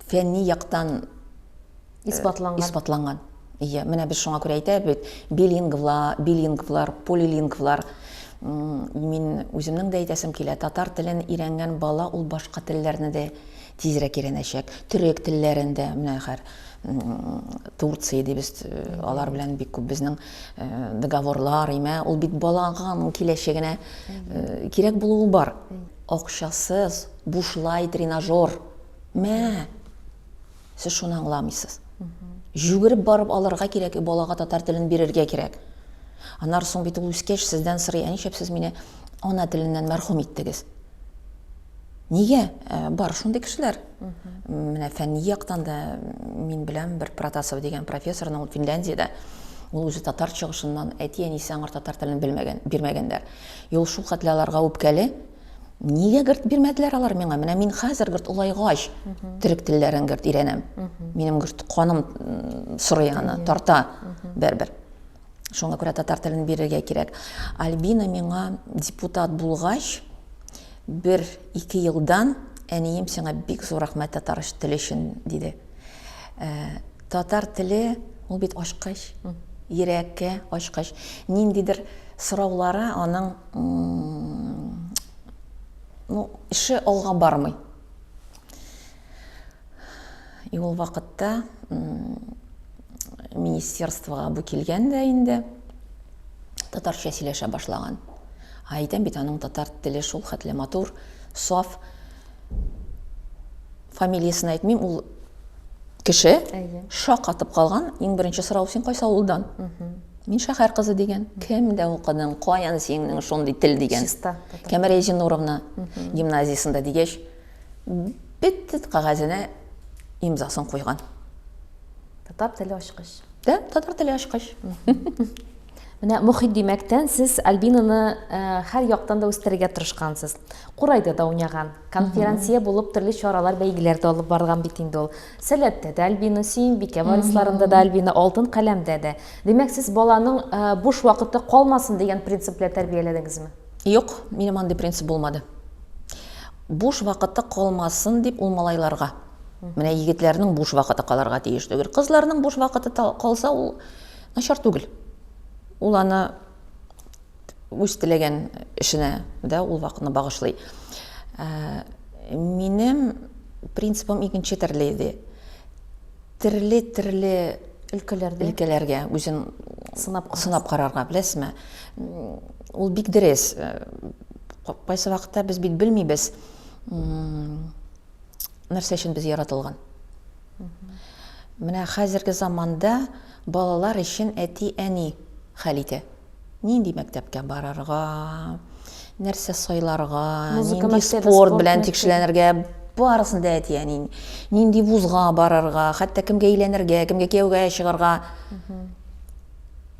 фәнни яктан исбатланган. Исбатланган. Иә, менә без шуңа күрә әйтәбез бит, билингвла, билингвлар, полилингвлар. Мин үземнең дә әйтәсем килә, татар телен өйрәнгән бала ул башка телләрне дә тизрәк өйрәнәчәк. Төрек телләрен дә, менә хәр Турция дибез, алар белән бик күп безнең договорлар, имә, ул бит балага аның киләчәгенә кирәк булуы бар. Акчасыз, бушлай тренажер. Мә! Сез шуны аңламыйсыз. Жүгереп барып алырга кирәк, балага татар телен бирергә кирәк. Аннары соң бит ул үскәч сездән сорый, ә нишләп сез мине ана теленнән мәрхүм иттегез? Нигә? Э, бар шундый кешеләр. Менә фәнни яктан да мин беләм бер Протасов дигән профессорны, ул Финляндиядә. Ул үзе татар чыгышыннан, әти-әнисе аңар татар телен белмәгән, бирмәгәннәр. И ул шул хәтле аларга үпкәле. Нигә гырт бирмәделәр алар миңа? Менә мин хәзер гырт олайгач төрек телләрен гырт өйрәнәм. Минем гырт каным сорый аны, тарта бер-бер. Шуңа күрә татар телен бирергә кирәк. Альбина миңа депутат булгач, бер ике елдан әнием сиңа бик зур рәхмәт татар теле өчен диде. Э, татар теле ул бит ачкыч, йөрәккә ачкыч. Ниндидер сораулары аның ну, эше алга бармый. И ул вакытта министерствога бу килгән дә инде татарча сөйләшә башлаган. Ә әйтәм бит, аның татар теле шул хәтле матур, саф. Фамилиясен әйтмим, ул кеше шаккатып калган. Иң беренче сорау, син кайсы авылдан? Мин шәһәр кызы дигән. Кемдә укыдың? Каян синең шундый тел дигән? Чиста. Кәмәрия Зиннуровна гимназиясендә дигәч, бөтен кәгазенә имзасын куйган. Татар теле ачкыч. Да, татар теле ачкыч. Менә мохит димәктән сез Альбинаны э, һәр яктан да үстерергә тырышкансыз. Курайда да уйнаган, конферансье булып төрле чаралар, бәйгеләр дә алып барган бит инде ул. Сәләттә дә Альбина, Сөембикә вальсларында да Альбина, Алтын каләмдә дә. Димәк, сез баланың э, буш вакыты калмасын дигән принцип белән тәрбияләдегезме? Юк, минем андый принцип булмады. Буш вакыты калмасын дип ул малайларга. Менә егетләрнең буш вакыты калырга тиеш түгел. Кызларның буш вакыты калса, ул начар түгел. Ул аны үз теләгән эшенә дә ул вакытны багышлый. Ә, минем принципым икенче төрле иде. Төрле-төрле өлкәләрдә өлкәләргә үзен сынап сынап карарга, беләсезме? Ул бик дөрес. Кайсы вакытта без бит белмибез, нәрсә өчен без яратылган. Менә хәзерге заманда балалар өчен әти-әни хәл итә. Нинди мәктәпкә барырга, нәрсә сайларга, Музыка нинди мәктәбе, спорт спорт белән мәктәбе. тикшеләнергә, барысын да әти-әни. Нинди вузга барырга, хәтта кемгә өйләнергә, кемгә кияүгә чыгарга.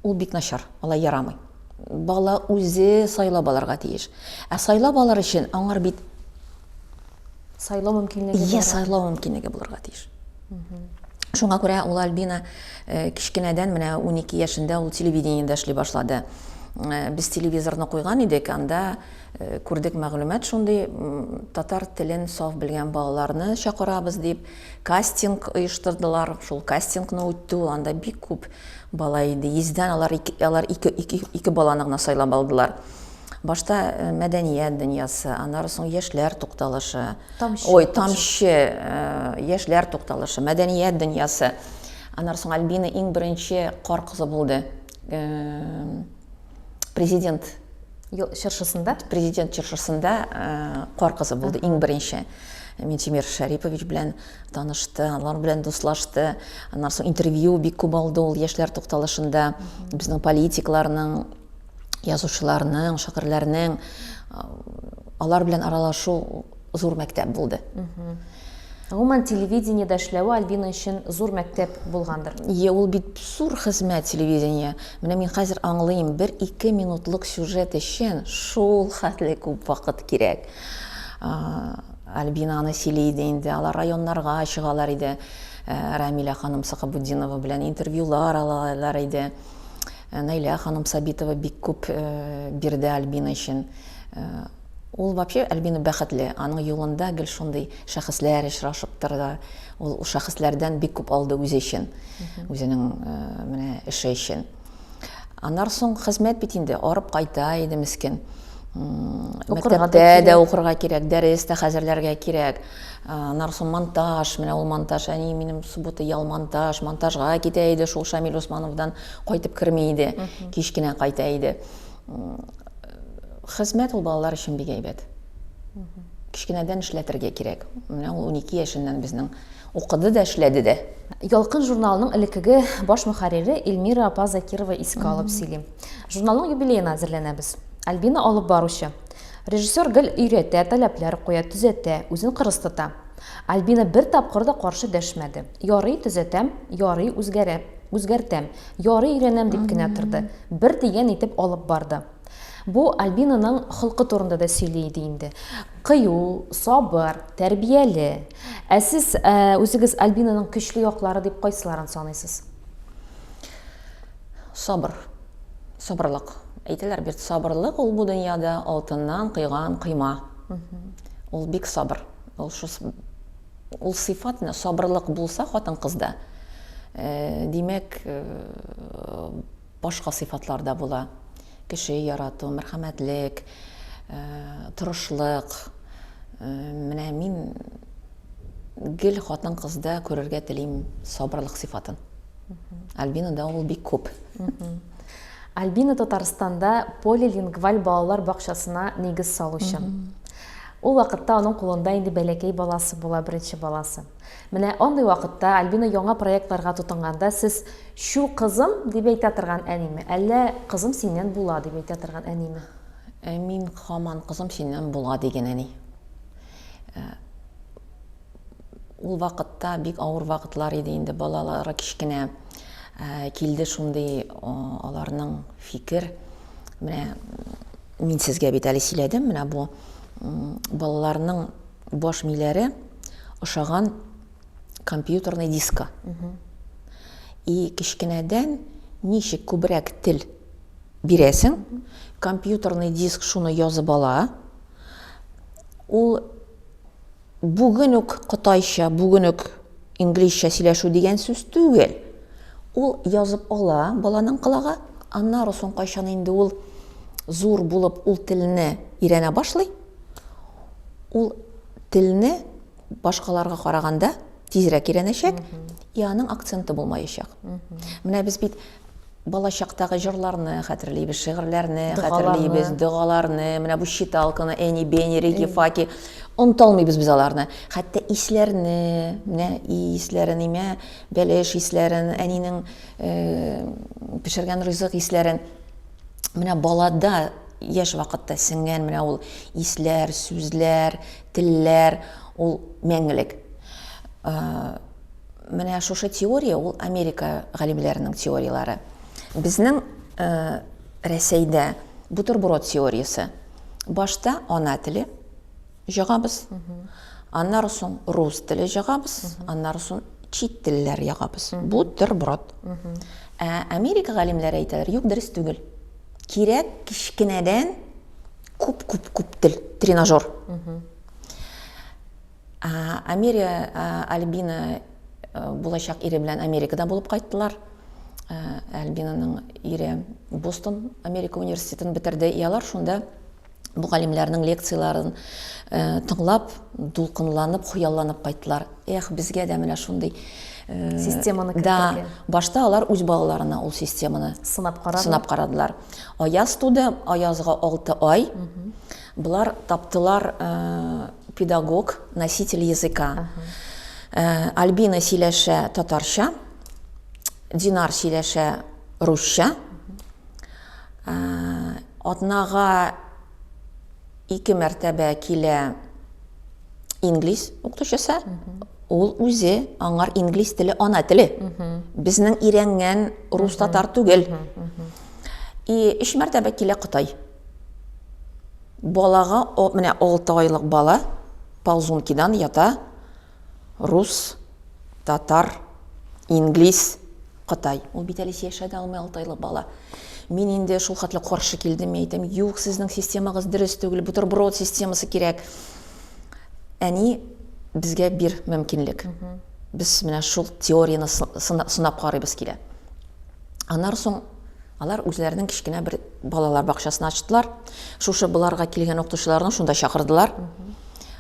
Ул бик начар, алай ярамый. Бала үзе сайлап алырга тиеш. Ә сайлап алыр өчен аңар бит сайлау мөмкинлеге Иә, сайлау мөмкинлеге булырга тиеш. Шуңа күрә ул Альбина э, кечкенәдән менә 12 яшендә ул телевидениедә эшли башлады. Э, без телевизорны куйган идек, анда э, күрдек мәгълүмат шундый, татар телен саф белгән балаларны чакырабыз дип, кастинг оештырдылар. Шул кастингны үтте ул, анда бик күп бала иде. Йөздән алар ике, алар ике, ике, ике баланы гына сайлап алдылар. Башта э, мәдәният дөньясы, аннары соң яшьләр тукталышы. Тамчы. Ой, тамчы, э, яшьләр тукталышы, мәдәният дөньясы. Аннары соң Альбина иң беренче кар кызы булды. Э, президент чыршысында? Президент чыршысында кар кызы булды иң беренче. Минтимер Шәрипович белән танышты, алар белән дуслашты. Аннан соң интервью бик күп алды ул яшьләр тукталышында. Безнең политикларның язучыларның, шагыйрьләрнең алар белән аралашу зур мәктәп булды. Гомумән, телевидениедә эшләве Альбина өчен зур мәктәп булгандыр. Е, ул бит зур хезмәт телевидение. Менә мин хәзер аңлыйм, бер-ике минутлык сюжет өчен шул хәтле күп вакыт кирәк. Альбина аны сөйли иде инде, алар районнарга чыгалар иде. Рамилә ханым Сахабутдинова белән интервьюлар алалар иде. Э, Наилә ханым Сабитова бик күп э, бирде Альбина өчен. Э, Ул вообще Альбина бәхетле, аның юлында гел шундый шәхесләр очрашып торды. Ул шәхесләрдән бик күп алды үзе өчен, үзенең э, менә эше өчен. Аннан соң хезмәт бит инде, арып кайта иде мескен. Мәктәптә дә укырга кирәк, дәрес тә хәзерләргә кирәк. Аннан соң монтаж, менә ул монтаж, әни минем суббота ял монтаж, монтажга китә иде шул Шамил Усмановдан кайтып керми иде, кич кенә кайта иде. Хезмәт ул балалар өчен бик әйбәт. Кечкенәдән эшләтергә кирәк. Менә ул 12 яшеннән безнең укыды да, эшләде дә. Ялкын журналының элеккеге баш мөхәррире Эльмира апа Закирова искә алып сөйли. Журналның юбилеена әзерләнәбез. Альбина алып баручы. Режиссер гел өйрәтә, таләпләр куя, төзәтә, үзен кырыс тота. Альбина бер тапкыр да каршы дәшмәде. Ярый, төзәтәм, ярый, үзгәрә, үзгәртәм, ярый, өйрәнәм дип кенә торды. Бер дигән итеп алып барды. Бу Альбинаның холкы турында да сөйли иде инде. Кыю, сабыр, тәрбияле. Ә сез ә, үзегез Альбинаның көчле яклары дип кайсыларын саныйсыз? Сабыр. Сабырлык. Әйтәләр бит, сабырлык ул бу дөньяда алтыннан койган койма. Ул бик сабыр. Ул шу ул сыйфат, сабырлык булса хатын-кызда, э, димәк, э, башка сыйфатлар да була. Кеше ярату, мәрхәмәтлек, э, тырышлык. Э, менә мин гел хатын-кызда күрергә телим сабырлык сыйфатын. Альбинада ул бик күп. Альбина Татарстанда полилингваль балалар бакчасына нигез салучы. Ул вакытта аның кулында инде бәләкәй баласы була, беренче баласы. Менә андый вакытта Альбина яңа проектларга тотынганда сез Чү, кызым, дип әйтә торган әниме, әллә кызым синнән була дип әйтә торган әниме? Ә мин һаман кызым синнән була дигән әни. Ә, ул вакытта бик авыр вакытлар иде инде, балалары кечкенә. Ә, килде шундый аларның фикер. Менә мин сезгә бит әле сөйләдем, менә бу балаларның баш миләре ошаган компьютерный диска. И кечкенәдән ничек күбрәк тел бирәсең, компьютерный диск шуны язып ала. Ул бүген үк кытайча, бүген үк инглизчә сөйләшү дигән сүз түгел. Ул язып ала баланың колагы, аннары соң кайчан инде ул зур булып ул телне өйрәнә башлый, ул телне башкаларга караганда тизрәк өйрәнәчәк, и аның акценты булмаячак. Менә без бит балачактагы җырларны хәтерлибез, шигырьләрне хәтерлибез, догаларны, менә бу считалканы, эни, бени, реки, факи, оныта алмыйбыз без аларны. Хәтта исләрне, менә исләрен, имә, бәлеш исләрен, әнинең э, пешергән ризык исләрен. Менә балада яшь вакытта сеңгән менә ул исләр, сүзләр, телләр, ул мәңгелек. Менә шушы теория, ул Америка галимләренең теорияләре. Безнең Рәсәйдә бутерброд теориясе. Башта ана теле җагабыз, аннары соң рус теле җагабыз, аннары соң чит телләр ягабыз. Бутерброд. Ә Америка галимләре әйтәләр, юк, дөрес түгел. Кирәк кечкенәдән күп-күп-күп тел, тренажер. Америя, Альбина э, булачак ире белән Америкада булып кайттылар. Э, Альбинаның ире Бостон Америка университетын бетерде. И алар шунда бу галимләрнең лекцияләрен э, тыңлап, дулкынланып, хыялланып кайттылар. Эх, безгә дә менә шундый системаны кертергә. Да, башта алар үз балаларына ул системаны сынап карадылар. Сынап карадылар. Аяз туды, Аязга 6 ай. Болар таптылар э, педагог, носитель языка. Э, Альбина сөйләшә татарча, Динар сөйләшә русча. Э, атнага ике мәртәбә килә инглиз укытучысы. Ул үзе аңар инглиз теле ана теле. Безнең өйрәнгән рус татар түгел. И өч мәртәбә килә кытай. Балага, менә 6 айлык бала ползункидан ята рус, татар, инглиз, кытай. Ул бит әле сөйләшә дә алмый 6 айлык бала. Мин инде шул хәтле каршы килдем, мин әйтәм, юк, сезнең системагыз дөрес түгел, бутерброд системасы кирәк. Әни безгә бир мөмкинлек. Без менә шул теорияне сынап карыйбыз килә. Аннары соң алар үзләренең кечкенә бер балалар бакчасын ачтылар. Шушы боларга килгән укытучыларны шунда чакырдылар.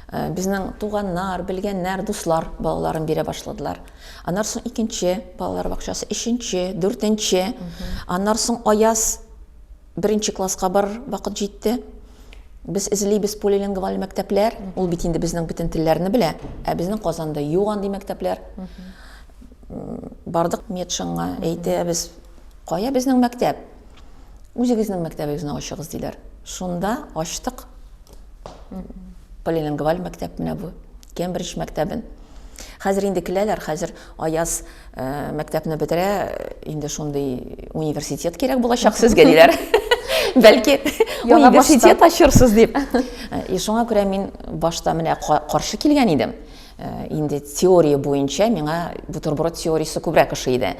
Э, безнең туганнар, белгәннәр, дуслар балаларын бирә башладылар. Аннан соң икенче балалар бакчасы, өченче, дүртенче. Аннан соң Аяз беренче класска бар вакыт җитте. Без эзлибез полилингваль мәктәпләр. Ул бит инде безнең бөтен телләрне белә. Ә безнең Казанда юк андый мәктәпләр. Бардык Метшинга, әйтәбез, кая безнең мәктәп? Үзегезнең мәктәбегезне ачыгыз, диләр. Шунда ачтык. Полилингваль мәктәп менә бу. Кембридж мәктәбен. Хәзер инде киләләр, хәзер Аяз э, мәктәпне бетерә, инде шундый университет кирәк булачак сезгә диләр. Бәлки университет ачырсыз дип. Э, и шуңа күрә мин башта менә каршы килгән идем. Э, инде теория буенча миңа бутерброд теориясе күбрәк ошый иде.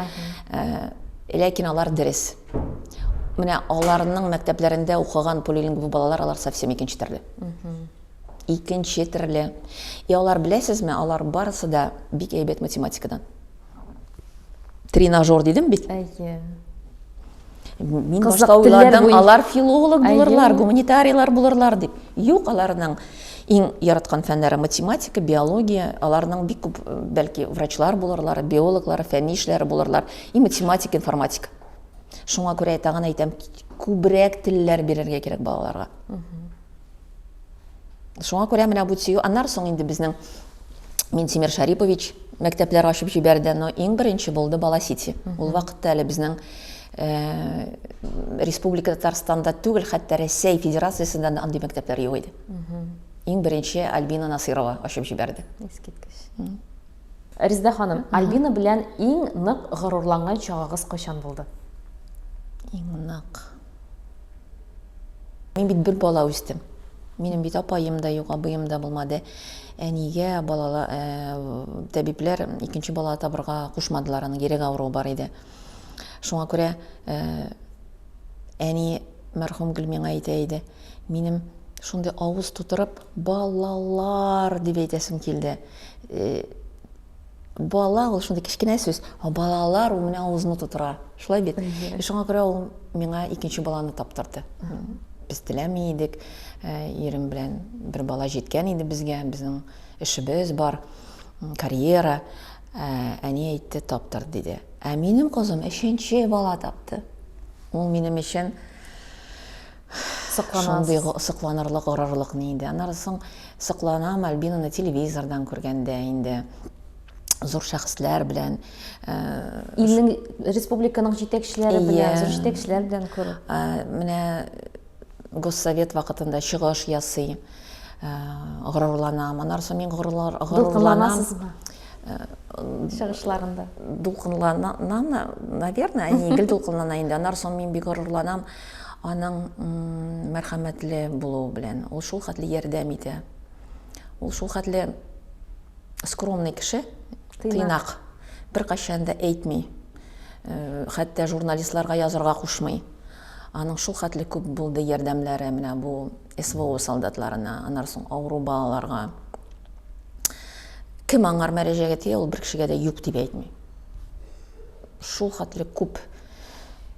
Ләкин алар дөрес. Менә аларның мәктәпләрендә укыган полилингвы балалар алар совсем икенче төрле. Икенче төрле. И алар беләсезме, алар барысы да бик әйбәт математикадан. Тренажер дидем бит. Әйе. Мин башта уйладым, алар филолог булырлар, гуманитарийлар булырлар дип. Юк, аларның иң яраткан фәннәре математика, биология, аларның бик күп, бәлки, врачлар булырлар, биологлар, фәнни эшләре булырлар, и математика, информатика. Шуңа күрә тагын әйтәм, күбрәк телләр бирергә кирәк балаларга. Шуңа күрә менә бу тию, аннары соң инде безнең Минтимер Шарипович мәктәпләр ачып җибәрде, но иң беренче булды Бала Сити. Ул вакытта әле безнең э, Республика Татарстанда түгел, хәтта Рәсәй Федерациясендә дә андый мәктәпләр юк иде. Иң беренче Альбина Насырова ачып җибәрде. Искиткеч. Резда ханым, Альбина белән иң нык горурланган чагыгыз кайчан булды? Иң нык. Мин бит бер бала үстем. Минем бит апаем да юк, абыем да булмады. Әнигә балала, э, табибләр икенче бала табырга кушмадылар, аның йөрәк авыруы бар иде. Шуңа күрә э, әни мәрхүм гел миңа әйтә иде, минем шундый авыз тутырып балалар дип әйтәсем килде. Э, бала ул шундый кечкенә сүз, ә балалар ул менә авызны тутыра. Шулай бит? И шуңа күрә ул миңа икенче баланы таптырды. Без теләми идек, э, ирем белән бер бала җиткән иде безгә, безнең эшебез бар, карьера. Э, әни әйтте, таптыр диде. Ә минем кызым өченче бала тапты. Ул минем өчен Сокланасыз. Шундый сокланырлык, горурлык ни инде. Аннары соң сокланам Альбинаны телевизордан күргәндә инде зур шәхесләр белән. Э, Илнең, республиканың җитәкчеләре белән, зур җитәкчеләр белән күрү. Э, менә Госсовет вакытында чыгыш ясый, э, горурланам. Аннары соң мин горурланам. Дулкынланасызмы? Чыгышларында. Дулкынланам, наверное, әни гел дулкынлана инде. Аннары соң мин бик горурланам аның мәрхәмәтле булуы белән. Ул шул хәтле ярдәм итә. Ул шул хәтле скромный кеше, тыйнак. Беркайчан да әйтми. Э, хәтта журналистларга язырга кушмый. Аның шул хәтле күп булды ярдәмнәре менә бу СВО солдатларына, аннары соң авыру балаларга. Кем аңар мәрәҗәгать итә, ул бер кешегә дә юк дип әйтми. Шул хәтле күп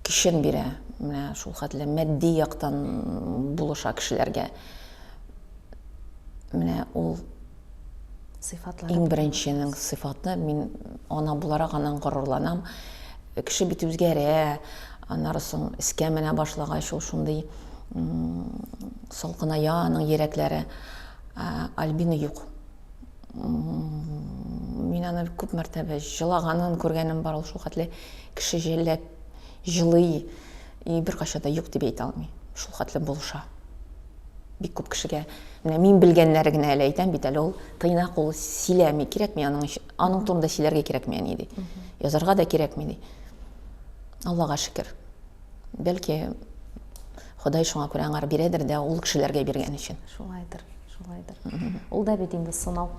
көчен бирә, менә шул хәтле матди яктан булыша кешеләргә. Менә ул сыйфатлары. Иң беренченең сыйфаты, мин ана буларак аннан горурланам. Кеше бит үзгәрә, аннары соң искә менә башлагач, ул шундый салкыная аның йөрәкләре. Альбина юк. Мин аны күп мәртәбә җылаганын күргәнем бар, ул шул хәтле кеше җәлләп җылый, и беркайчан да юк дип әйтә алмый. Шул хәтле булыша. Бик күп кешегә, менә мин белгәннәре генә әле әйтәм бит әле, ул тыйнак, ул сөйләми, кирәкми аның өчен, аның турында сөйләргә кирәкми әни ди. Язарга да кирәкми ди. Аллага шөкер. Бәлки Ходай шуңа күрә аңар бирәдер дә, ул кешеләргә биргән өчен. Шулайдыр, шулайдыр. Ул да бит инде сынау.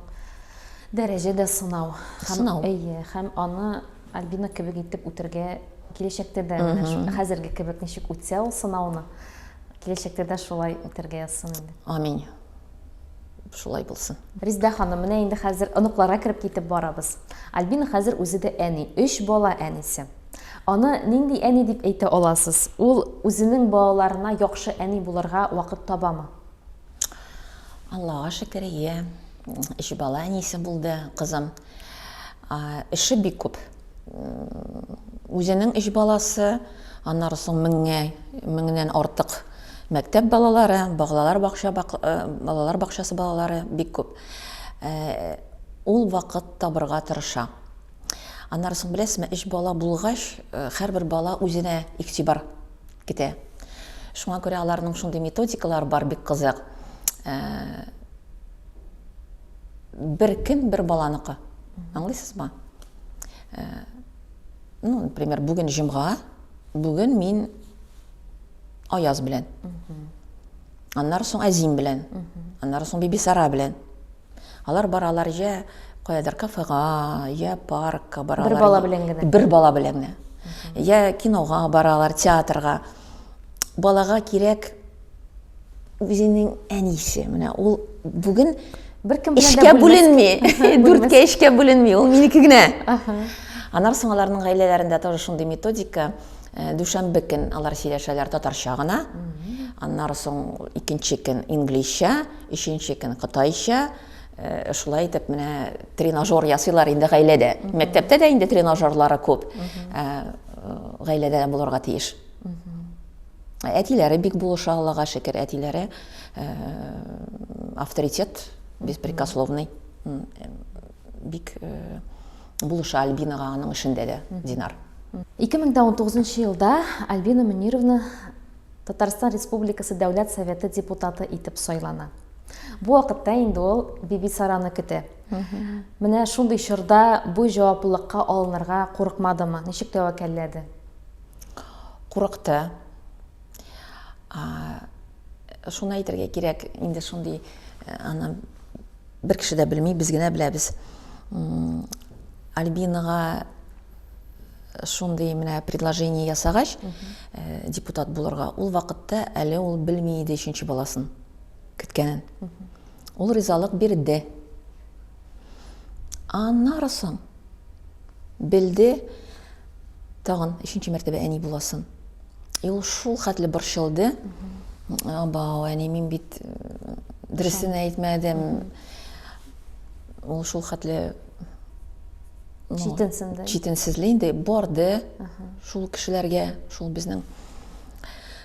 Дәрәҗә дә сынау. Сынау. Әйе, һәм аны Альбина кебек итеп үтергә. Киләчәктә дә менә хәзерге кебек ничек үтсә ул сынауны, киләчәктә дә шулай үтәргә язсын инде. Аминь. Шулай булсын. Резидә ханым, менә инде хәзер оныкларга кереп китеп барабыз. Альбина хәзер үзе дә әни, өч бала әнисе. Аны нинди әни дип әйтә аласыз? Ул үзенең балаларына яхшы әни булырга вакыт табамы? Аллага шөкер, ие. Өч бала әнисе булды кызым. Эше бик күп. Үзенең өч баласы, аннары соң меңгә, меңнән артык мәктәп балалары, балалар бакча, балалар бакчасы балалары бик күп. Ул вакыт табырга тырыша. Аннары соң беләсезме, өч бала булгач, һәрбер бала үзенә игътибар китә. Шуңа күрә аларның шундый методикалары бар, бик кызык. Бер көн бер баланыкы. Аңлыйсызмы? Ну, например, бүген җомга, бүген мин Аяз белән. Аннары соң Әзим белән. Аннары соң Бибисара белән. Алар баралар я каядыр кафега, я паркка баралар. Бер бала белән генә. Бер бала белән генә. Я кинога баралар, театрга. Балага кирәк үзенең әнисе. Менә ул бүген беркем белән эшкә бүленми. Дүрткә эшкә бүленми, ул минеке генә. Аннан соң аларның гаиләләрендә тоже шундый методика. Э, дүшәмбе көн алар сөйләшәләр татарча гына. Аннары соң икенче көн инглизчә, өченче көн кытайча. Э, шулай итеп менә тренажер ясыйлар инде гаиләдә. Мәктәптә дә инде тренажерлары күп. Э, гаиләдә дә булырга тиеш. Әтиләре бик булыша, Аллага шөкер, әтиләре авторитет беспрекословный. Бик булыша Альбинага аның эшендә дә, Динар. 2019 елда Альбина Мөнировна Татарстан Республикасы Дәүләт Советы депутаты итеп сайлана. Бу вакытта инде ул Бибисараны көтә. Менә шундый чорда бу җаваплылыкка алынырга курыкмадымы? Ничек тәвәккәлләде? Курыкты. Шуны әйтергә кирәк, инде шундый э, аны бер кеше дә белми, без генә беләбез. Альбинага шундый менә предложение ясагач, э, депутат булырга, ул вакытта әле ул белми иде өченче баласын көткәнен. Ул ризалык бирде. Аннары соң белде, тагын өченче мәртәбә әни буласын. И ул шул хәтле борчылды. Абау, әни, мин бит э, дөресен әйтмәдем. Ул шул хәтле читенсенде. Читенсезле инде барды шул кешеләргә, шул безнең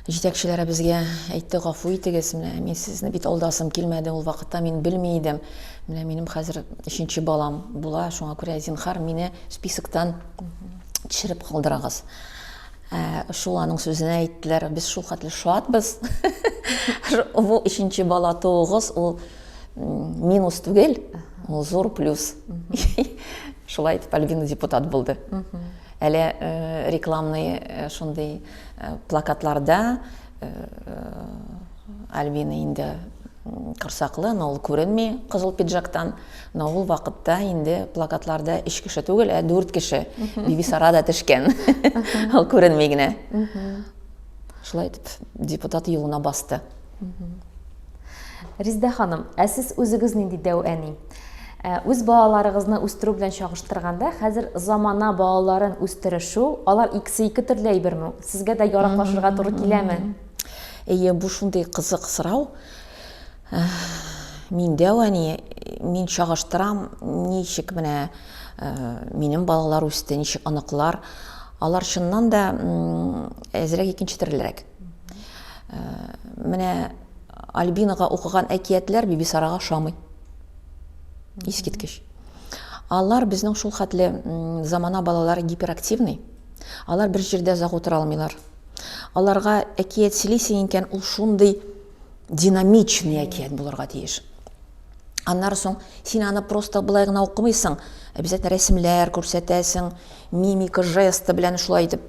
җитәкчеләребезгә әйтте, гафу итегез, менә мин сезне бит алдасым килмәде, ул вакытта мин белми идем. Менә минем хәзер өченче балам була, шуңа күрә зинхар мине списоктан төшереп калдырыгыз. Ә, шул аның сүзенә әйттеләр, без шул хәтле шатбыз. Бу өченче бала тууыгыз, ул минус түгел, ул зур плюс. Шулай итеп Альбина депутат булды. Әле э, рекламный э, шундый э, плакатларда Альбина инде корсаклы, но ул күренми кызыл пиджактан. Но ул вакытта инде плакатларда өч кеше түгел, ә дүрт кеше. Бибисара да төшкән. Ул күренми генә. Шулай итеп депутат юлына басты. Резидә ханым, ә сез үзегез нинди дәү әни? Ә, үз балаларыгызны үстерү белән чагыштырганда, хәзер замана балаларын үстерешү, алар икесе ике төрле әйберме? Сезгә дә яраклашырга туры киләме? Әйе, бу шундый кызык сорау. Мин дәү әни, мин чагыштырам, ничек менә минем балалар үсте, ничек оныклар. Алар чыннан да әзрәк икенче төрлерәк. Менә Альбинага укыган әкиятләр Бибисарага ошамый. Искиткеч. Алар безнең шул хәтле замана балалары гиперактивный. Алар бер җирдә озак утыра алмыйлар. Аларга әкият сөйлисең икән, ул шундый динамичный әкият булырга тиеш. Аннары соң син аны просто былай гына укымыйсың, обязательно рәсемләр күрсәтәсең, мимика, жесты белән шулай итеп.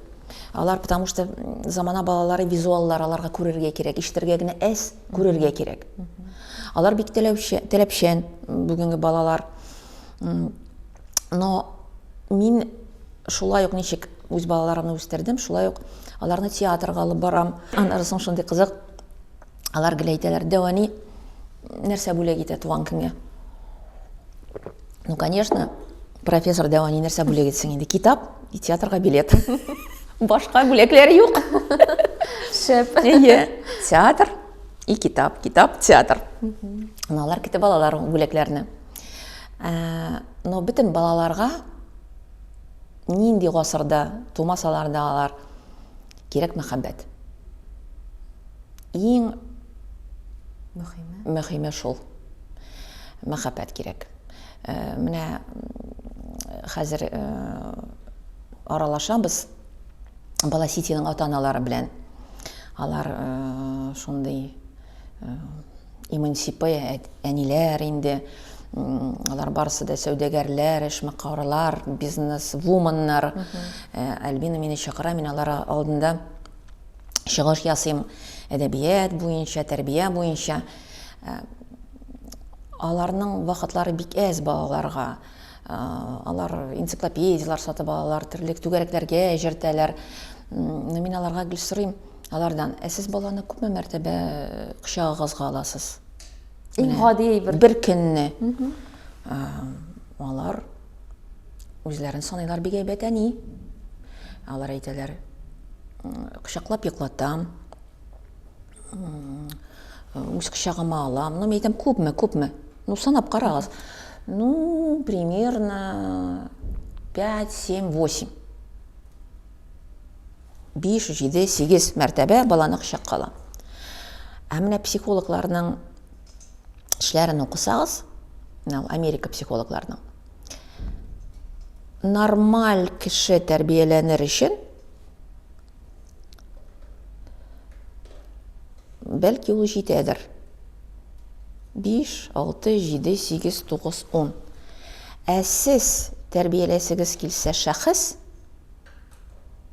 Алар, потому что замана балалары визуаллар, аларга күрергә кирәк, ишетергә генә әз, күрергә кирәк. Алар бик таләпчән бүгенге балалар. Но мин шулай ук ничек үз балаларымны үстердем, шулай ук аларны театрга алып барам. Аннары соң шундый кызык, алар гел әйтәләр, дәү әни нәрсә бүләк итә туган көнгә? Ну, конечно, профессор дәү әни нәрсә бүләк итсен инде? Китап и театрга билет. Башка бүләкләр юк. Шәп. Әйе. Театр и китап, китап, театр. Ну, алар көтеп алалар ул бүләкләрне. Ә, но бөтен балаларга нинди гасырда тумасалар да алар кирәк мәхәббәт. Иң мөһиме, мөһиме шул. Мәхәббәт кирәк. Э, менә хәзер э, аралашабыз Бала Ситиның ата-аналары белән. Алар э, шундый эмансипе әниләр инде. Алар барысы да сәүдәгәрләр, эшмәкәрләр, бизнес-вуменнар. Альбина мине чакыра, мин алар алдында чыгыш ясыйм әдәбият буенча, тәрбия буенча. Аларның вакытлары бик әз балаларга. Алар энциклопедияләр сатып алалар, төрле түгәрәкләргә җөртәләр. Мин аларга гел сорыйм алардан, ә сез баланы күпме мәртәбә кочагыгызга аласыз? Иң гади әйбер. Бер көнне. Алар үзләрен саныйлар бик әйбәт әни. Алар әйтәләр, кочаклап йоклатам, үз кочагыма алам. Ну, мин әйтәм, күпме, күпме? Ну, санап карагыз. Ну, примерно 5, 7, 8. 5, 7, 8 мәртәбә баланы кочакка алам. Ә менә психологларның эшләрен укысагыз, менә Америка психологларының, нормаль кеше тәрбияләнер өчен бәлки ул җитәдер. 5, 6, 7, 8, 9, 10. Ә сез тәрбияләсегез килсә шәхес,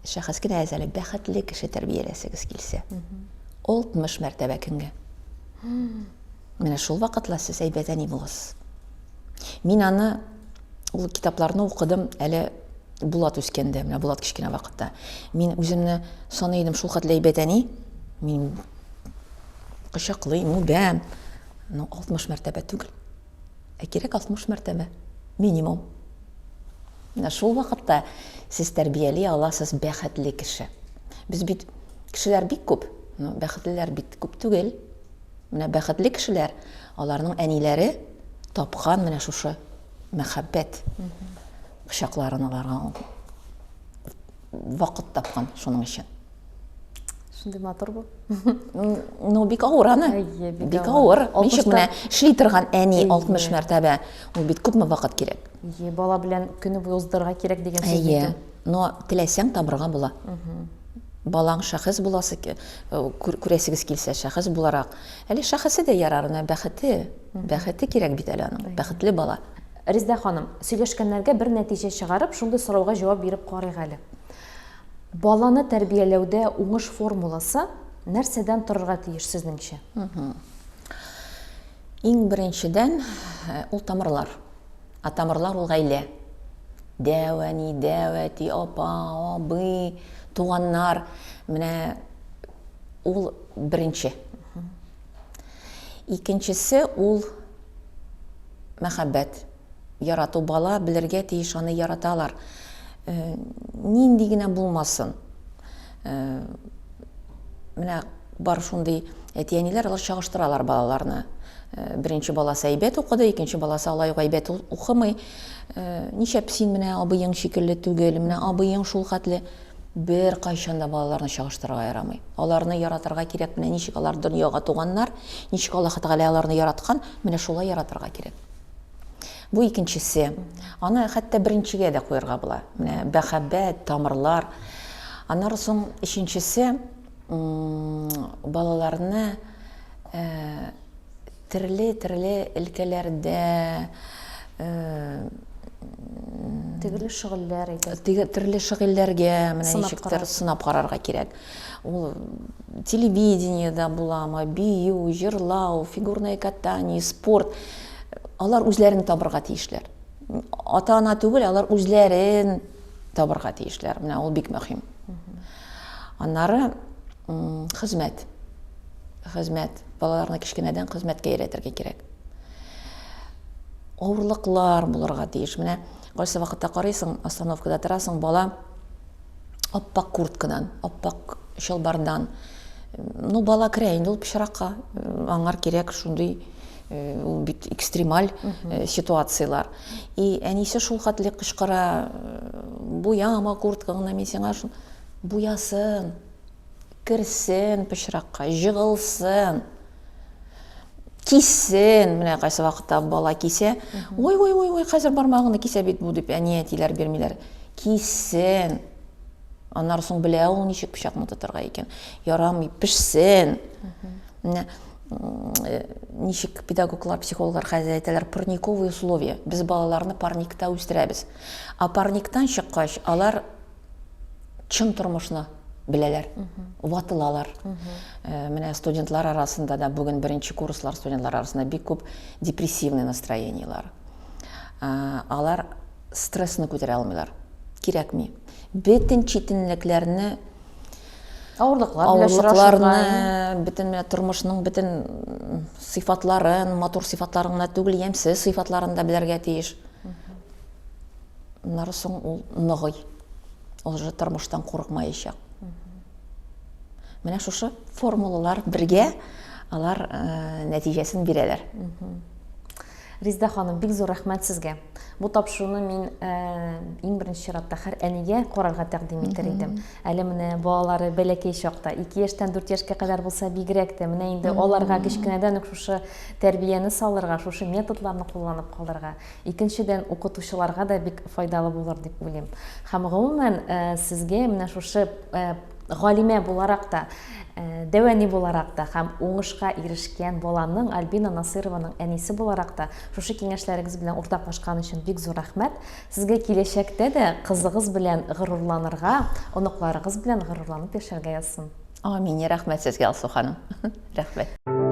шәхес кенә әз әле, бәхетле кеше тәрбияләсегез килсә, 60 мәртәбә көнгә. Менә шул вакытла сез әйбәт әни буласыз. Мин аны ул китапларны укыдым әле Булат үскәндә, менә Булат кечкенә вакытта. Мин үземне саный идем шул хәтле әйбәт әни. Мин кочаклыйм, үбәм. Но 60 мәртәбә түгел. Ә кирәк 60 мәртәбә. Минимум. Менә шул вакытта сез тәрбияли аласыз бәхетле кеше. Без бит кешеләр бик күп, но бәхетлеләр бит күп түгел. Менә бәхетле кешеләр, аларның әниләре тапкан менә шушы мәхәббәт кочакларын аларга вакыт тапкан шуның өчен. Шундый матур бу. Ну, бик авыр аны. Әйе, бик, бик авыр. Ничек менә эшли торган әни 60 мәртәбә, ул бит күпме вакыт кирәк. Әйе, бала белән көне буе уздырырга кирәк дигән сүз бит. Әйе. Но теләсәң табырга була. Балаң шәхес буласы, э, күрәсегез килсә, шәхес буларак. Әле шәхесе дә ярар, менә бәхете, бәхете кирәк бит әле аның, бәхетле бала. Резда ханым, сөйләшкәннәргә бер нәтиҗә чыгарып, шундый сорауга җавап биреп карыйк әле. Баланы тәрбияләүдә уңыш формуласы нәрсәдән торырга тиеш сезнеңчә? Иң беренчедән, э, ул тамырлар. Ә тамырлар ул гаилә. Дәү әни, дәү әти, апа, абый, туганнар. Менә ул беренче. Икенчесе ул мәхәббәт. Ярату бала белергә тиеш, аны яраталар. Э, нинди генә булмасын. Э, менә бар шундый әти-әниләр, алар чагыштыралар балаларны. Э, беренче баласы әйбәт укыды, икенче баласы алай ук әйбәт укымый. Э, нишләп син менә абыең шикелле түгел, менә абыең шул хәтле. Бер кайчан да балаларны чагыштырырга ярамый. Аларны яратырга кирәк, менә ничек алар дөньяга туганнар, ничек Аллаһ Тәгалә аларны яраткан, менә шулай яратырга кирәк. Бу икенчесе. Аны хәтта беренчегә дә куярга була. Менә мәхәббәт, тамырлар. Аннары соң өченчесе балаларны э, төрле-төрле өлкәләрдә э, төрле шөгыльләр әйтәсез. Төрле шөгыльләргә менә ничектер сынап карарга кирәк. Ул телевидениедә буламы, бию, җырлау, фигурное катание, спорт. Алар үзләрен табырга тиешләр. Ата-ана түгел, алар үзләрен. табырга тиешләр. Менә ул бик мөһим. Аннары хезмәт. Хезмәт. Балаларны кечкенәдән хезмәткә өйрәтергә кирәк. Авырлыклар булырга тиеш. Менә кайсы вакытта карыйсың, остановкада торасың, бала аппак курткадан, аппак чалбардан. Ну, бала керә инде ул пычракка. Аңар кирәк шундый э, ул бит экстремаль э, ситуацияләр. И әнисе шул хәтле кычкыра, э, буяма курткаңны, мин сиңа шул буясын, керсен пычракка, җыгылсын. Киссен, менә кайсы вакытта бала кисә, ой, ой, ой, ой, хәзер бармагыңны кисә бит бу дип әни әтиләр бирмиләр. Киссен. Аннары соң белә ул ничек пычакны тотарга икән. Ярамый, пешсен. Менә э, ничек педагоглар, психологлар хәзер әйтәләр, парниковые условия. Без балаларны парникта үстерәбез. А парниктан чыккач, алар чын тормышны беләләр, ватылалар. Э, менә студентлар арасында да бүген беренче курслар студентлар арасында бик күп депрессивный настроениелар. Э, алар стрессны күтәрә алмыйлар. Кирәкми. Бөтен читенлекләрне авырлыклар авырлыкларны, бөтен менә тормышның бөтен сыйфатларын, матур сыйфатларын гына түгел, ямьсез сыйфатларын да белергә тиеш. Аннары соң ул ныгый. Ул уже тормыштан курыкмаячак. Менә шушы формулалар бергә алар э, нәтиҗәсен бирәләр. Резда ханым, бик зур рәхмәт сезгә. Бу тапшыруны мин э, иң беренче чиратта һәр әнигә карарга тәкъдим итәр идем. Әле менә балалары бәләкәй чакта, 2 яшьтән 4 яшькә кадәр булса бигрәк тә, менә инде аларга кечкенәдән үк шушы тәрбияне салырга, шушы методларны кулланып калырга. Икенчедән, укытучыларга да бик файдалы булыр дип уйлыйм. Һәм гомумән, э, сезгә менә шушы э, галимә буларак та, э, дәү әни буларак та һәм уңышка ирешкән баланың Альбина Насыйрованың әнисе буларак та шушы киңәшләрегез белән уртаклашкан өчен бик зур рәхмәт. Сезгә киләчәктә дә кызыгыз белән горурланырга, оныкларыгыз белән горурланып яшәргә язсын. Амин. Рәхмәт сезгә, Алсу ханым. Рәхмәт.